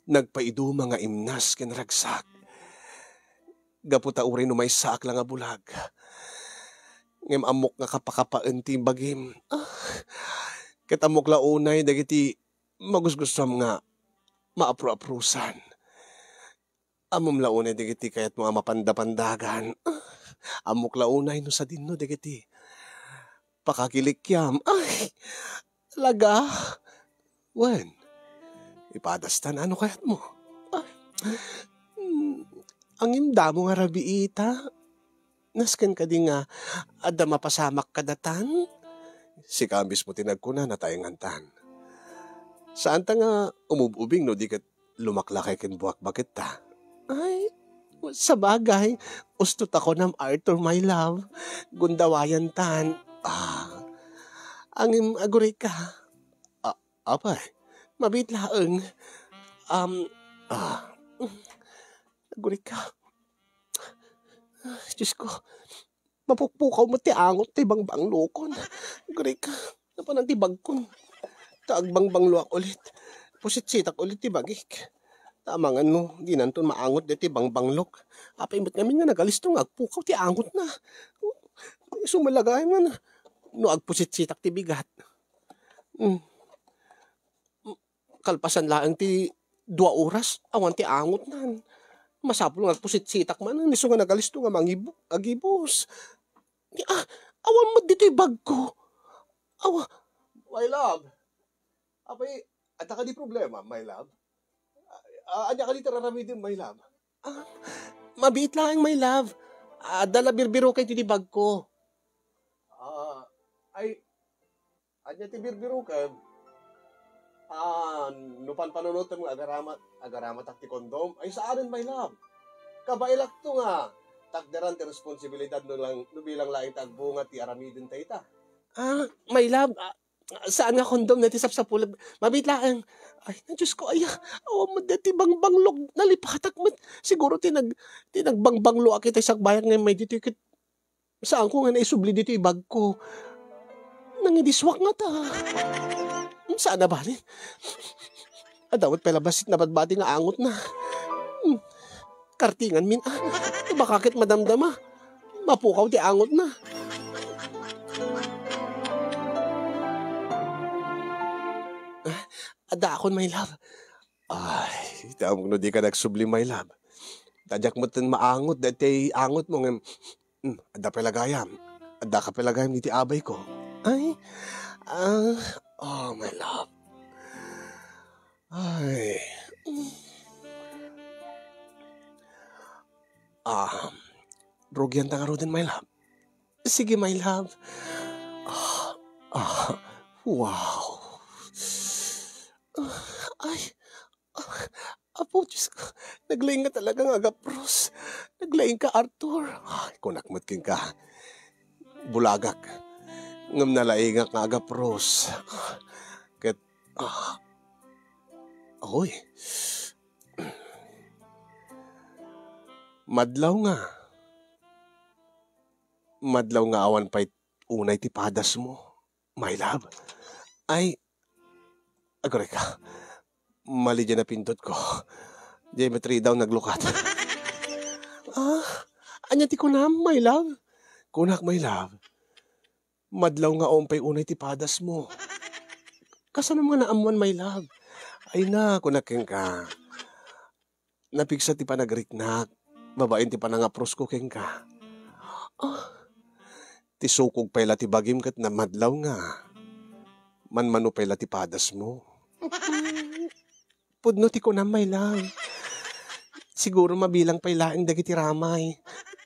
nagpaiduma nga imnas ken ragsak. Gapu ta uray no maysaak la nga bulag, ngem ammok nga kapakapaen ti bagim. Ah, ket ammok la unay dagiti magusgustuam nga maapro-aprosan. Ammom la unay dagiti kayatmo a mapandapandagan. Ammok la unay no sadinno dagiti pakakilikiam. Ay, laga. Wen, ipadastan a no kayatmo. Ay, mm, angimdamo nga rabiita. Nasken kadi nga adda mapasamak kadatan? Sika mismo ti nagkuna, nataengantan. Saanta nga umub-ubing no di ket lumaklakay ken buak baketta. Ay, sabagay, usto ta kunam, Arthur, my love. Gundawayantan. Ah, angim agurika. Ah, apay, mabiit laeng. Um, ah, agurika. Ah, Diyos ko, mapukpukaw met ti angot ti bangbanglokon. Agurika, napanan ti bagkon. ta agbangbangloak ulit. Pusitsitak ulit ti bagik. Ta amangan no, dinanton maangot deti bangbanglok. Apay met ngamin nga nagalisto nga agpukaw ti angotna. Isu met la gayam nga na, no agpusitsitak ti bigat. Hmm. Kalpasan laeng ti dua oras, awan ti angotnan. Masapul nga agpusitsitak man, isu nga nagalisto nga mangibu-, agibus. Ni, ah, awan met ditoy bagko. Awa. My love. Apay, adda kadi problema, my love? Ah, ania kadi ti raramidem, my love? Ah, mabiit laeng, my love. Adda la birbirokay ti bagko. Ah, ay, ania ti birbirokem? Ah, no panpanunotem nga agarama-, agaramatak ti kondom, ay saanen, my love. Kabaelakto nga takderan ti responsibilidad no lang, no bilang laeng ti agbunga ti aramiden dayta. Ah, my love, ah, saan nga kondom deti sapsapulek? Mabiit laeng. Ay, na Diyos ko, ay, awan met deti bangbanglok, nalipatak met. Siguro ti nag-, ti nagbangbanglok a kita sakbayak nga may ditoy ket saanko nga naisubli ditoy bagko. Nangidiswak ngata. Saan a bali? Adda met pay la bassit nabadbati nga angotna. Hmm. Kartingan min, ah. Baka ket madamdama. Mapukaw ti angotna. Ah, adda akon, my love. Ay, ita mo no di ka nagsubli, my love. Ta diak met maangot daytoy angotmo ngem, hmm, adda pay la gayam. Adda ka pay la gayam ditoy abayko. Ay, ah, oh, my love. Ay. Ah, rugianta ngaruden, my love. Sige, my love. Ah, ah, wow. Ah, ay, ah, Apo, Diyos ko, naglaing nga talaga nga agapros. Naglaing ka, Arthur. Ay, kunak met kenka. Bulagak. Ngem nalaingak nga agapros. Ket, ah, oy. Madlaw nga. Madlaw nga awan pay unay ti padasmo, my love. Ay, aguray ka. Mali diay napindotko. Diay met ridaw naglukat. Ah, ania ti kunam, my love? Kunak, my love. Madlaw nga awan pay unay ti padasmo. Kasano nga naammuan, my love? Ay na, kunak kenka. Napigsa ti panagriknak, babaen ti panangaprosko kenka. Ah, ti sukog pay la ti bagim ket namadlaw nga manmano pay la ti padasmo. Pudno ti kunam, my love. Siguro mabilang pay laeng dagiti ramay.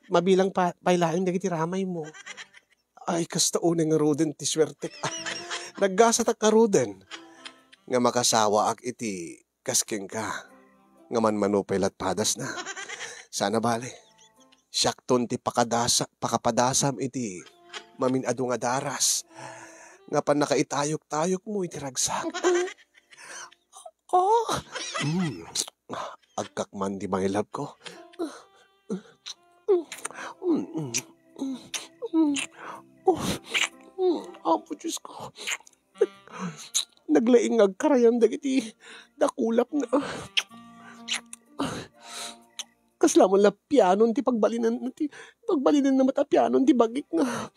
Mabilang pa, pay laeng dagiti ramaymo. Ay, kasta unay ngaruden ti suertek. Naggasatak ngaruden nga makasawaak iti kas kenka nga manmano pay lat padasna. Sana bale, siakton ti pakadasa-, pakapadasam iti mamin-adu nga daras nga pannakaitayok-tayokmo iti ragsak. Oh! Mm. Agkakman di my love ko. Mm, mm, mm, mm. Oh, mm, Apo Diyos ko. Naglaing nga agkarayam dagiti dakulapna. Kasla man la pianon ti pagbalinanna ti, pagbalinanna met a pianon ti bagik nga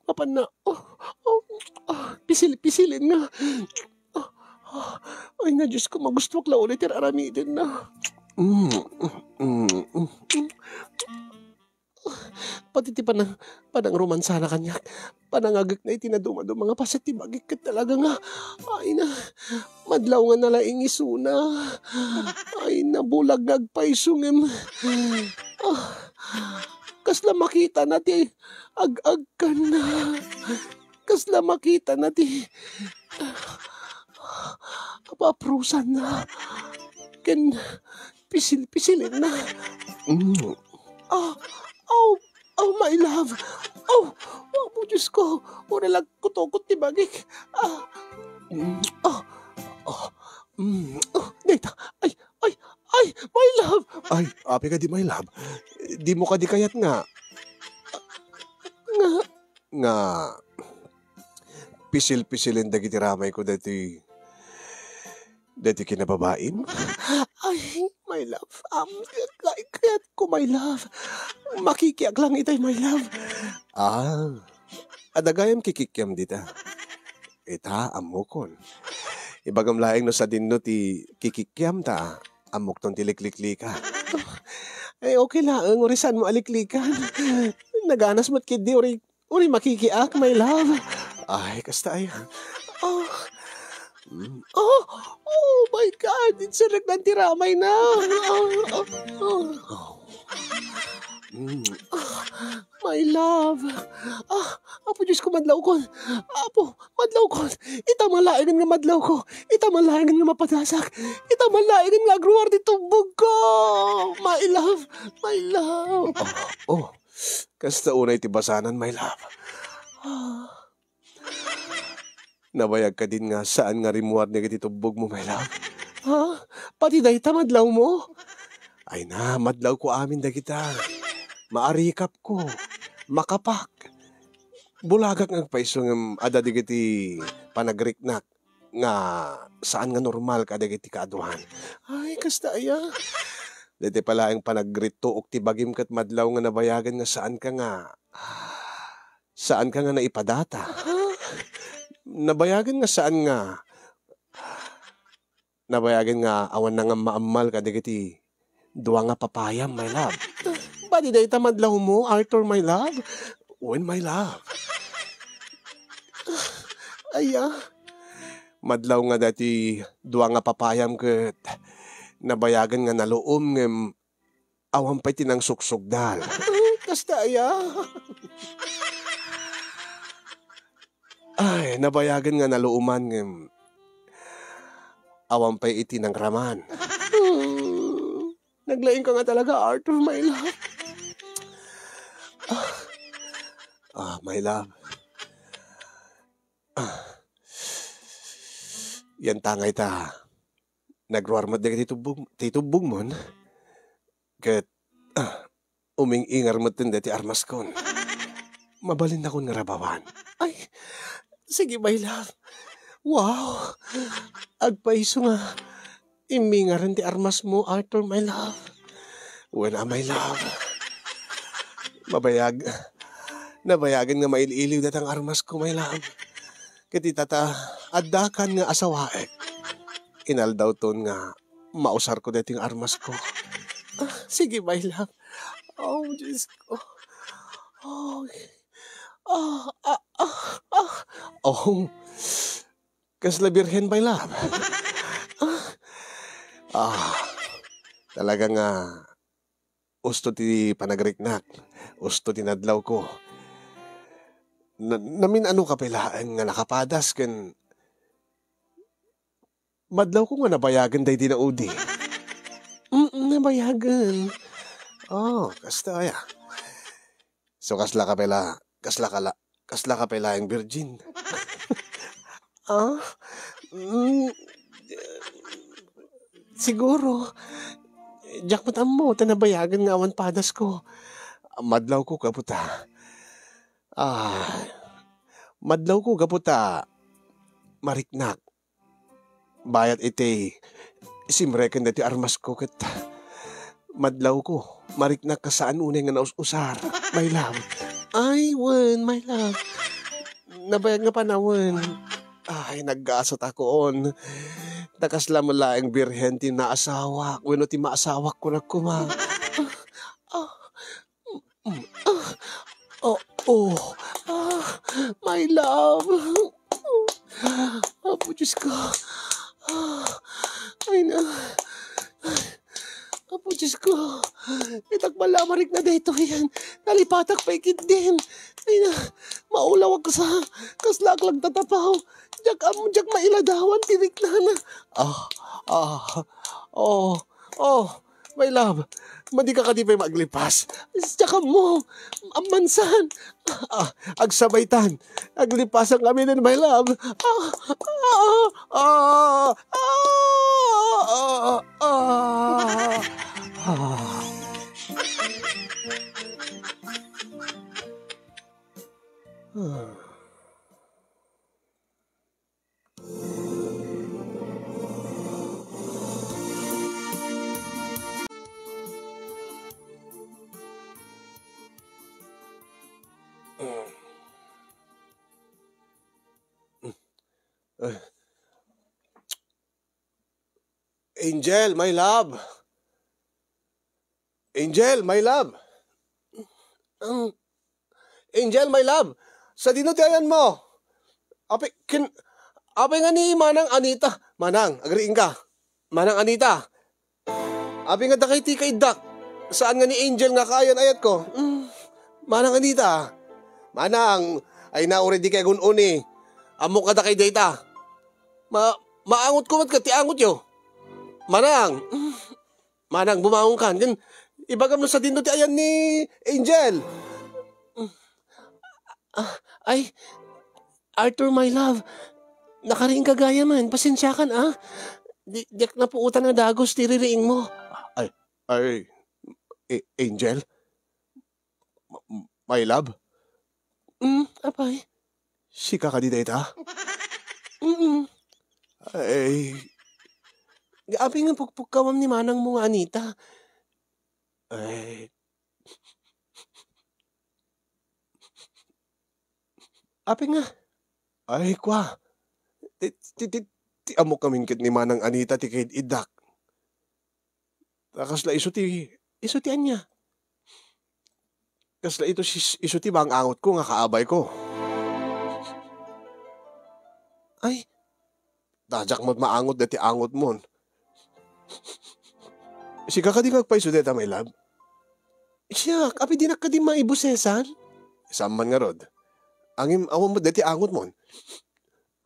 mapanna, oh, oh, oh, pisil-pisilin nga. Oh, oh, ay na, Diyos ko, magustuak la unay ti ar-aramidenna. Mm, mm, mm, mm. Pati ti panang-, panangromansana kaniak, panangagekna iti nadumaduma nga paset ti bagik ket talaga nga, ay na, madlaw nga nalaing isuna. Ay na, bulag nga agpayso ngem, ah, kasla makitana ti ag-agkanna. Kasla makitana ti apaprusanna ken pisil-pisilenna. Mm. Ah, oh, oh, my love. Oh, oh, Diyos ko. Una lang kutukot ti bagik. Ah, mm, oh, oh, mm, oh, dayta. Ay, ay, ay, my love. Ay, apay kadi, my love? Dimo kadi kayat nga, nga, nga pisil-pisilen dagiti ramayko daytoy Deti kinababaim? Ay, my love. Um, kay-, kayatko, my love. Makikiak lang itay, my love. Ah, adda gayam kikikiam dita. Ita, ammokon. Ibagam laeng no sadinno ti kikikiam ta ammokton ti likliklika. Ay, okay laeng, uri saanmo a liklikan. Naganas met ketdi, uri, uri makikiak, my love. Ay, kasta ay. Oh. Mm. Oh, oh my God! Inserreknan ti ramayna! Oh, oh, oh. Mm. Ah, my love! Ah, Apo Diyos ko, madlawkon! Apo, madlawkon! Ita man laengen nga madlawko! Ita man laengen nga mapadasak! Ita man laengen nga agruar ti tubbogko! My love! My love! Oh, oh. Kasta unay ti basanan, my love. Ah. Nabayag kadin nga saan nga rimmuar dagiti tubbogmo, my love? Ha? Pati dayta madlawmo? Ay na, madlawko amin dagita. Maarikapko. Makapak. Bulagak nga agpayso ngem adda dagiti panagriknak nga saan nga normal kadagiti kaaduan. Ay, kasta aya. Daytoy pay laeng panagrittuok ti bagim ket madlaw nga nabayagen nga saanka nga Saanka nga naipadata. Ha? Nabayagen nga saan nga, nabayagen nga awan na nga maammal kadagiti dua nga papayam, my love. Pati dayta madlawmo, Arthur, my love? Wen, my love. Aya, madlaw nga dati dua nga papayam ket nabayagen nga naluom ngem awan pay ti nangsuksukdal. Kasta aya. Ay, nabayagen nga naluoman ngem awan pay iti nangraman. Hmm, naglaing ka nga talaga, Arthur, my love. Ah, ah, my love. Ah. Yan tangay ta. Nagruar met dagiti tubbog-, ti tubbogmon. Ket, ah, uming-ingar met dagiti armaskon. Mabalinnakon nga rabawan. Ay, sige, my love. Wow! Agpayso nga immingaren ti armasmo, Arthur, my love. Wen a, my love. Mabayag-, nabayagen nga mail-iliw dayta nga armasko, my love. Ket ita ta, addakan nga asawaek. Inaldawton nga mausarko daytoy nga armasko. Ah, sige, my love. Oh, Diyos ko. Oh. Ah, ah, ah, ah. Oh. Kasla birhen, my love. Ah. Ah. Talaga nga usto ti panagriknak. Usto ti nadlawko. Na-, namin-ano ka pay laeng nga nakapadas ken madlawko nga nabayagen daydi naudi. Mm, nabayagen. Oh, kasta aya. So, kasla ka pay la-, kasla ka la-, kasla ka pay laeng virgin? Ah? Mm, siguro. Diak met ammo, ta nabayagen nga awan padasko. Madlawko, gapu ta. Ah, madlawko, gapu ta mariknak. Bayat iti simreken daytoy armasko ket madlawko, mariknak nga saan unay nga naus-usar, my love. Ay, wen, my love. Nabayag nga panawen. Ay, naggasat akon. Ta kasla met laeng birhen ti naasawak, wenno ti maasawak, kunak koma. Ah, ah, Mm, ah, oh, oh, ah, my love. Apo Diyos ko. Ah, ay na. Apo Diyos ko. Itak bala marikna daytoyen. Nalipatak pay ketdin. Ay na. Maulawak sa. Kaslaak lang tatapaw. Diak am-, diak mailadawan ti riknana. Ah, ah, oh, oh. My love, madi ka kadi pay maglipas? Diak ammo. Ammansan. Ah, agsabaytan. Aglipasan kami nen, my love. Ah, ah, ah, ah, ah, ah, ah. Angel, my love. Angel, my love. Ang Angel, my love, sadino ti ayanmo? Apay, kin-, apay nga ni Manang Anita? Manang, agriing ka. Manang Anita. Apay nga dakay ti kaiddak? Saan nga ni Angel nga kaayan-ayatko? Mm, Manang Anita. Manang, ay na, uray dikay agun-uni. Ammok a dakay dayta. Ma-, maangotko met ket ti angotyo. Manang. Mm. Manang, bumangon kan. Ken ibagam no sadino ti ayan ni Angel. Ah, ay, Arthur, my love. Nakariing ka gayam. Pasensiakan, ah. Di, diak napuotan nga dagus ti ririingmo. Ay, ay, A-, Angel? M-, my love? Mm, apay? Sika kadi dayta? Mm. Ay. Apay nga pukpukkawam ni manangmo nga Anita? Ay. Apay nga? Ay, kwa. Ti, ti, ti, ti ammok ngamin ket ni Manang Anita ti kaid-iddak. Ta kasla isu ti, isu ti ania? Kasla ito si, isu ti maang-angotko nga kaabayko. Ay, ta diak met maangot dayta angotmon. Sika kadi nga agpayso dayta, my love? Siak, apay dinak kadi maibusesan? Saan man ngarud. Ngem awan met dayta angotmon.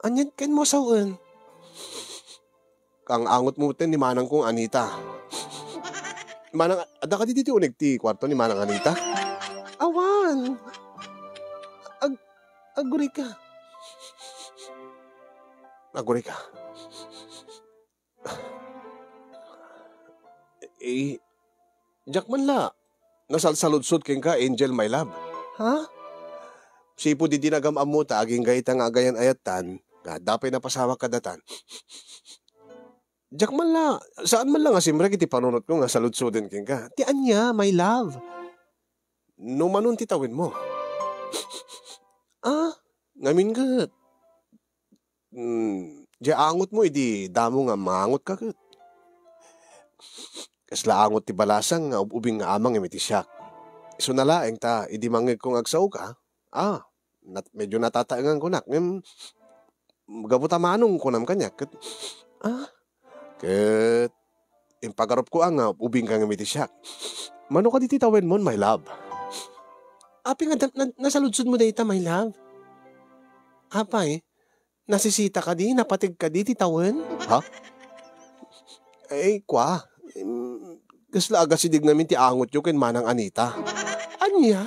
Anian kenmo a sawen? Kaang-angotmo met ni manangko nga Anita. Manang, adda kadi ditoy uneg ti kuarto ni Manang Anita? Awan. Ag-, aguray ka. Aguray ka. Eh, diak man la nasalsaludsod kenka, Angel, my love. Ha? Sipud idi nagam-ammo ta agingga ita nga agayan-ayattan, nga adda pay napasawak kadatan. Diak man la, saan man la nga simrek iti panunotko nga saludsoden kenka. Ti ania, my love? No manon ti tawenmo? Ah, ngamin ket. Hmm, diay angotmo idi damo nga maangotka ket. Kasla angot ti balasang nga ub-ubing nga amang iti siak. Isuna laeng ta idi mangngegko nga agsaoka, ah, nat-, medyo natataengan kunak, ngem gapu ta manong kunam kaniak ket, ah, ket impagarupko a nga ub-ubingka ngem iti siak. Mano kadi ti tawenmon, my love? Apay nga da-, na-, nasaludsodmo dayta, my love? Apay, nasisita kadi, napateg kadi ti tawen? Ha? Ay, kwa. Em, kasla agasideg ngamin ti angotyo ken Manang Anita. Ania?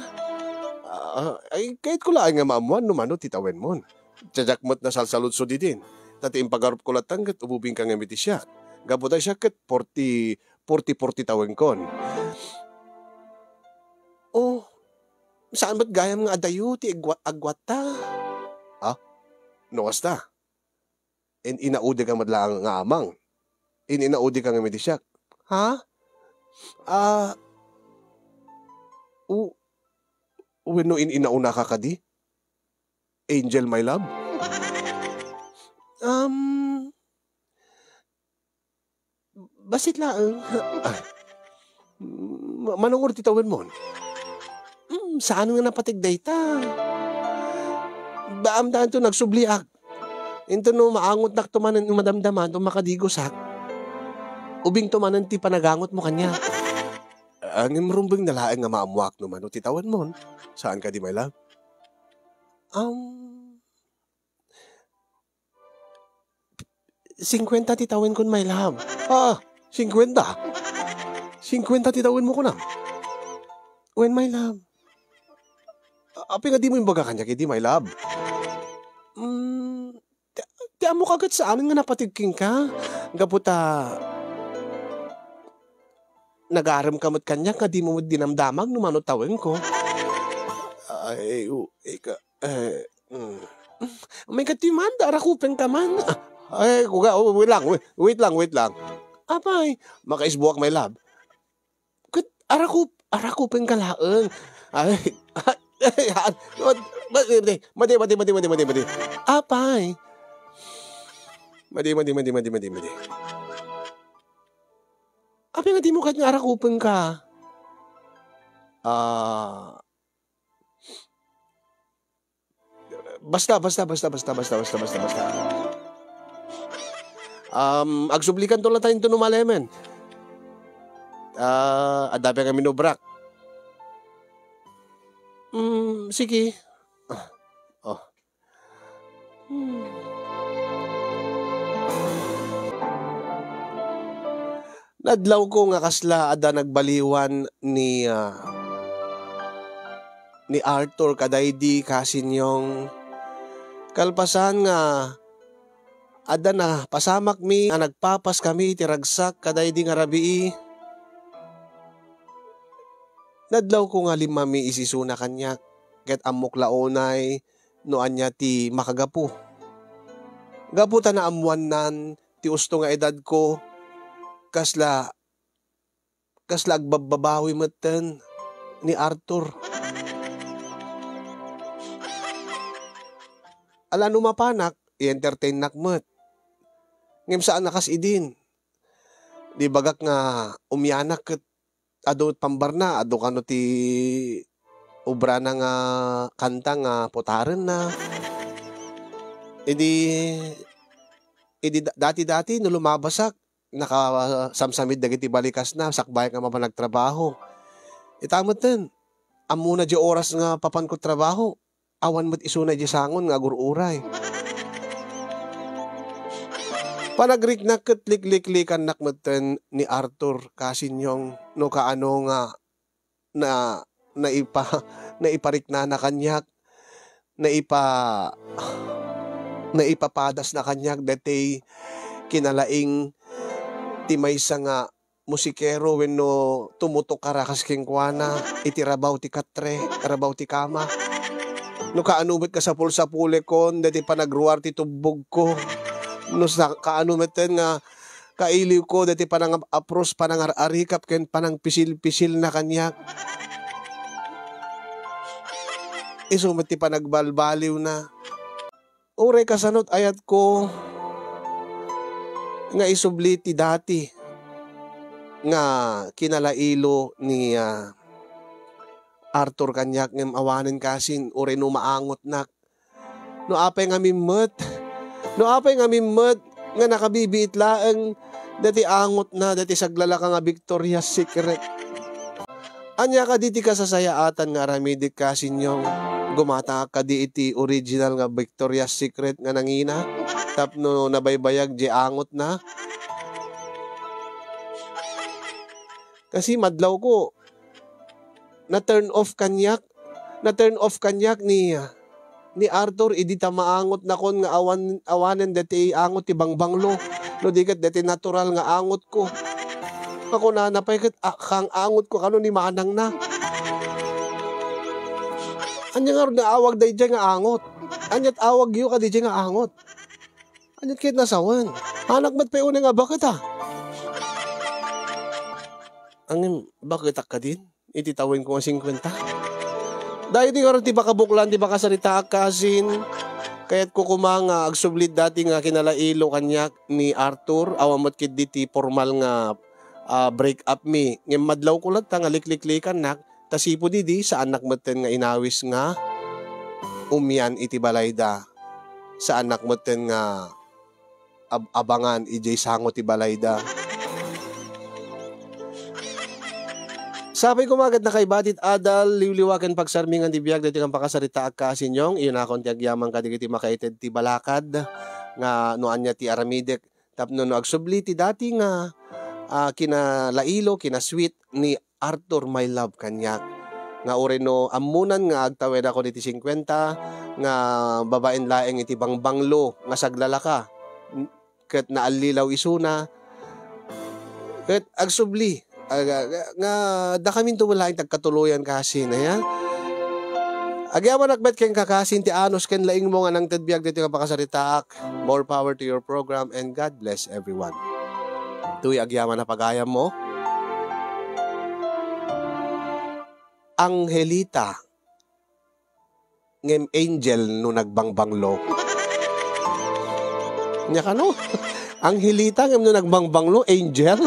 Ah, ay, kayatko laeng nga maammoan no mano ti tawenmon. Diak met nasalsaludsod idin. Ta ti impagarupko latta ket ub-ubingka ngem iti siak. Gapu ta siak ket forty, forty, forty tawenkon. Oh, saan met gayam nga adayo ti agwa-, agwatta? Ha? No kasta? In-inaudika met laeng nga amang. In-inaudika ngem iti siak. Ha? Ah, u-, wenno in-inaunaka kadi? Angel, my love? Um, bassit laeng. Ah. Ma-, manungor ti tawenmon? Hmm, saan nga napateg dayta? Baamdanto nagsubliak. Inton no maangotnak to manen madamdama, no makadigosak, ubingto manen ti panagangotmo kaniak. Ah, ngem rumbeng na laeng nga maammoak no mano ti tawenmon. Saan kadi, my love? Um, singkwenta ti tawenkon, my love. Ah, singkwenta? Singkwenta ti tawenmo kunam? Wen, my love. A-, apay nga dimo imbaga kaniak idi, my love? Mm, ti, ti ammok a ket saan nga napateg kenka. Gapu ta nagaremka met kaniak nga dimo met dinamdamag no mano tawenko. Ay, u-, ika-, eh, mm. May kadi man, arakupenka man. Ay, kuga, oh, wait lang, wait, wait lang, wait lang. Apay, makaisbuak, my love. Ket arakup-, arakupenka laeng. Ay, ay, ay, madi, madi, madi. Apay. Madi, madi, madi, madi, madi, madi. Apay nga dimo ket nga arakupenka? Ah, basta, basta, basta. Um, agsublikanto latta inton umalemen. Ah, adda pay nga minubrak. Mm, sige. Ah, oh. Hmm. Nadlawko nga kasla adda nagbaliwan ni, ah, ni Arthur kadaydi, Kasinyong. Kalpasan nga adda napasamakmi a nagpapaskami iti ragsak kadaydi nga rabii, nadlawko nga limmami isisuna kaniak, ket ammok la unay no ania ti makagapu. Gapu ta naammoannan ti usto nga edadko, kasla, kasla agbabbabawi metten ni Arthur. Ala no mapanak, i-entertainnak met. Ngem saan a kas idin. Di bagak nga umianak ket adu pambarna, adu kano ti obrana nga kanta nga putarenna. Idi, idi da-, dati-dati no lumabasak, nakasamsamid dagiti balikasna, sakbayak nga mapan nagtrabaho. Ita metten, ammona di oras nga papanko trabaho. Awan met isuna idiay sangon nga agur-uray. Panagriknak ket likliklikannak metten ni Arthur, Kasinyong, no kaano nga na-, naipa-, naipariknana kaniak, naipa-, naipapadasna kaniak daytoy kinalaing ti maysa nga musikero wenno tumutokar a kas kenkuana iti rabaw ti katre, rabaw ti kama. No kaano met nga sapul-sapulekon daytoy panagruar ti tubbogko. No sa-, kaano metten nga kailiwko daytoy panangapros, panangar-arikap ken panangpisil-pisilna kaniak. Isu met ti panagbalbaliwna. Uray kasano ti ayatko nga isubli ti dati nga kinalailo ni, ah, Arthur kaniak ngem awanen kasin uray no maangotnak. No apay ngamin met, no apay ngamin met nga nakabibiit laeng dati angotna, dati saglalaka nga Victoria's Secret. Ania kadi ti kasasayaatan nga aramidek, Kasinyong? Gumataak kadi iti original nga Victoria's Secret nga nangina tapno nabaybayag diay angotna? Kasi madlawko, na-turn off kaniak, na-turn off kaniak ni ni Arthur idi ta maangotnakon nga awan, awanen daytoy angot ti bangbanglo, no di ket daytoy natural nga angotko. Makunana pay ket, a-, kaangotko kano ni manangna. Ania ngarud nga awag daydiay nga angot? Aniat awagyo kadiay nga angot? Aniat ket nasawen? Anak met pay unay nga baket, a. Ngem, baketak kadin? Iti tawenko nga singkuenta. Daydi ngarud ti pakabuklan ti pakasaritaak, kasin. Kayatko koma nga agsubli dati nga kinalailo kaniak ni Arthur, awan met ketdi ti formal nga, ah, break up mi. Ngem madlawko latta nga likliklikannak, ta sipud idi, saannak metten nga inawis nga umian iti balayda. Saannak metten nga ab-, abangan idiay sango ti balayda. Sapay koma ket nakaiba ti adal, liwliwa ken pagsarmingan ti biag daytoy nga pakasaritaak, Kasinyong. Iyunakon ti agyaman kadagiti makaited ti balakad nga no ania ti aramidek tapno no agsubli ti dati nga, ah, kinalailo, kinasweet ni Arthur, my love, kaniak. Nga uray no ammonan nga agtawedakon iti singkuenta nga babaen laeng iti bangbanglo nga saglalaka, n-, ket naallilaw isuna, ket agsubli, aga-, nga, nga dakaminto met laeng ti agkatuloyan kasin, aya? Agyamanak met kenka kasin ti anus ken laingmo nga nangted biag ditoy nga pakasaritaak. More power to your program and God bless everyone. Toy agyaman a pagayammo. Angelita, ngem angel no nagbangbanglo. Nya kano? Angelita ngem no nagbangbanglo, angel?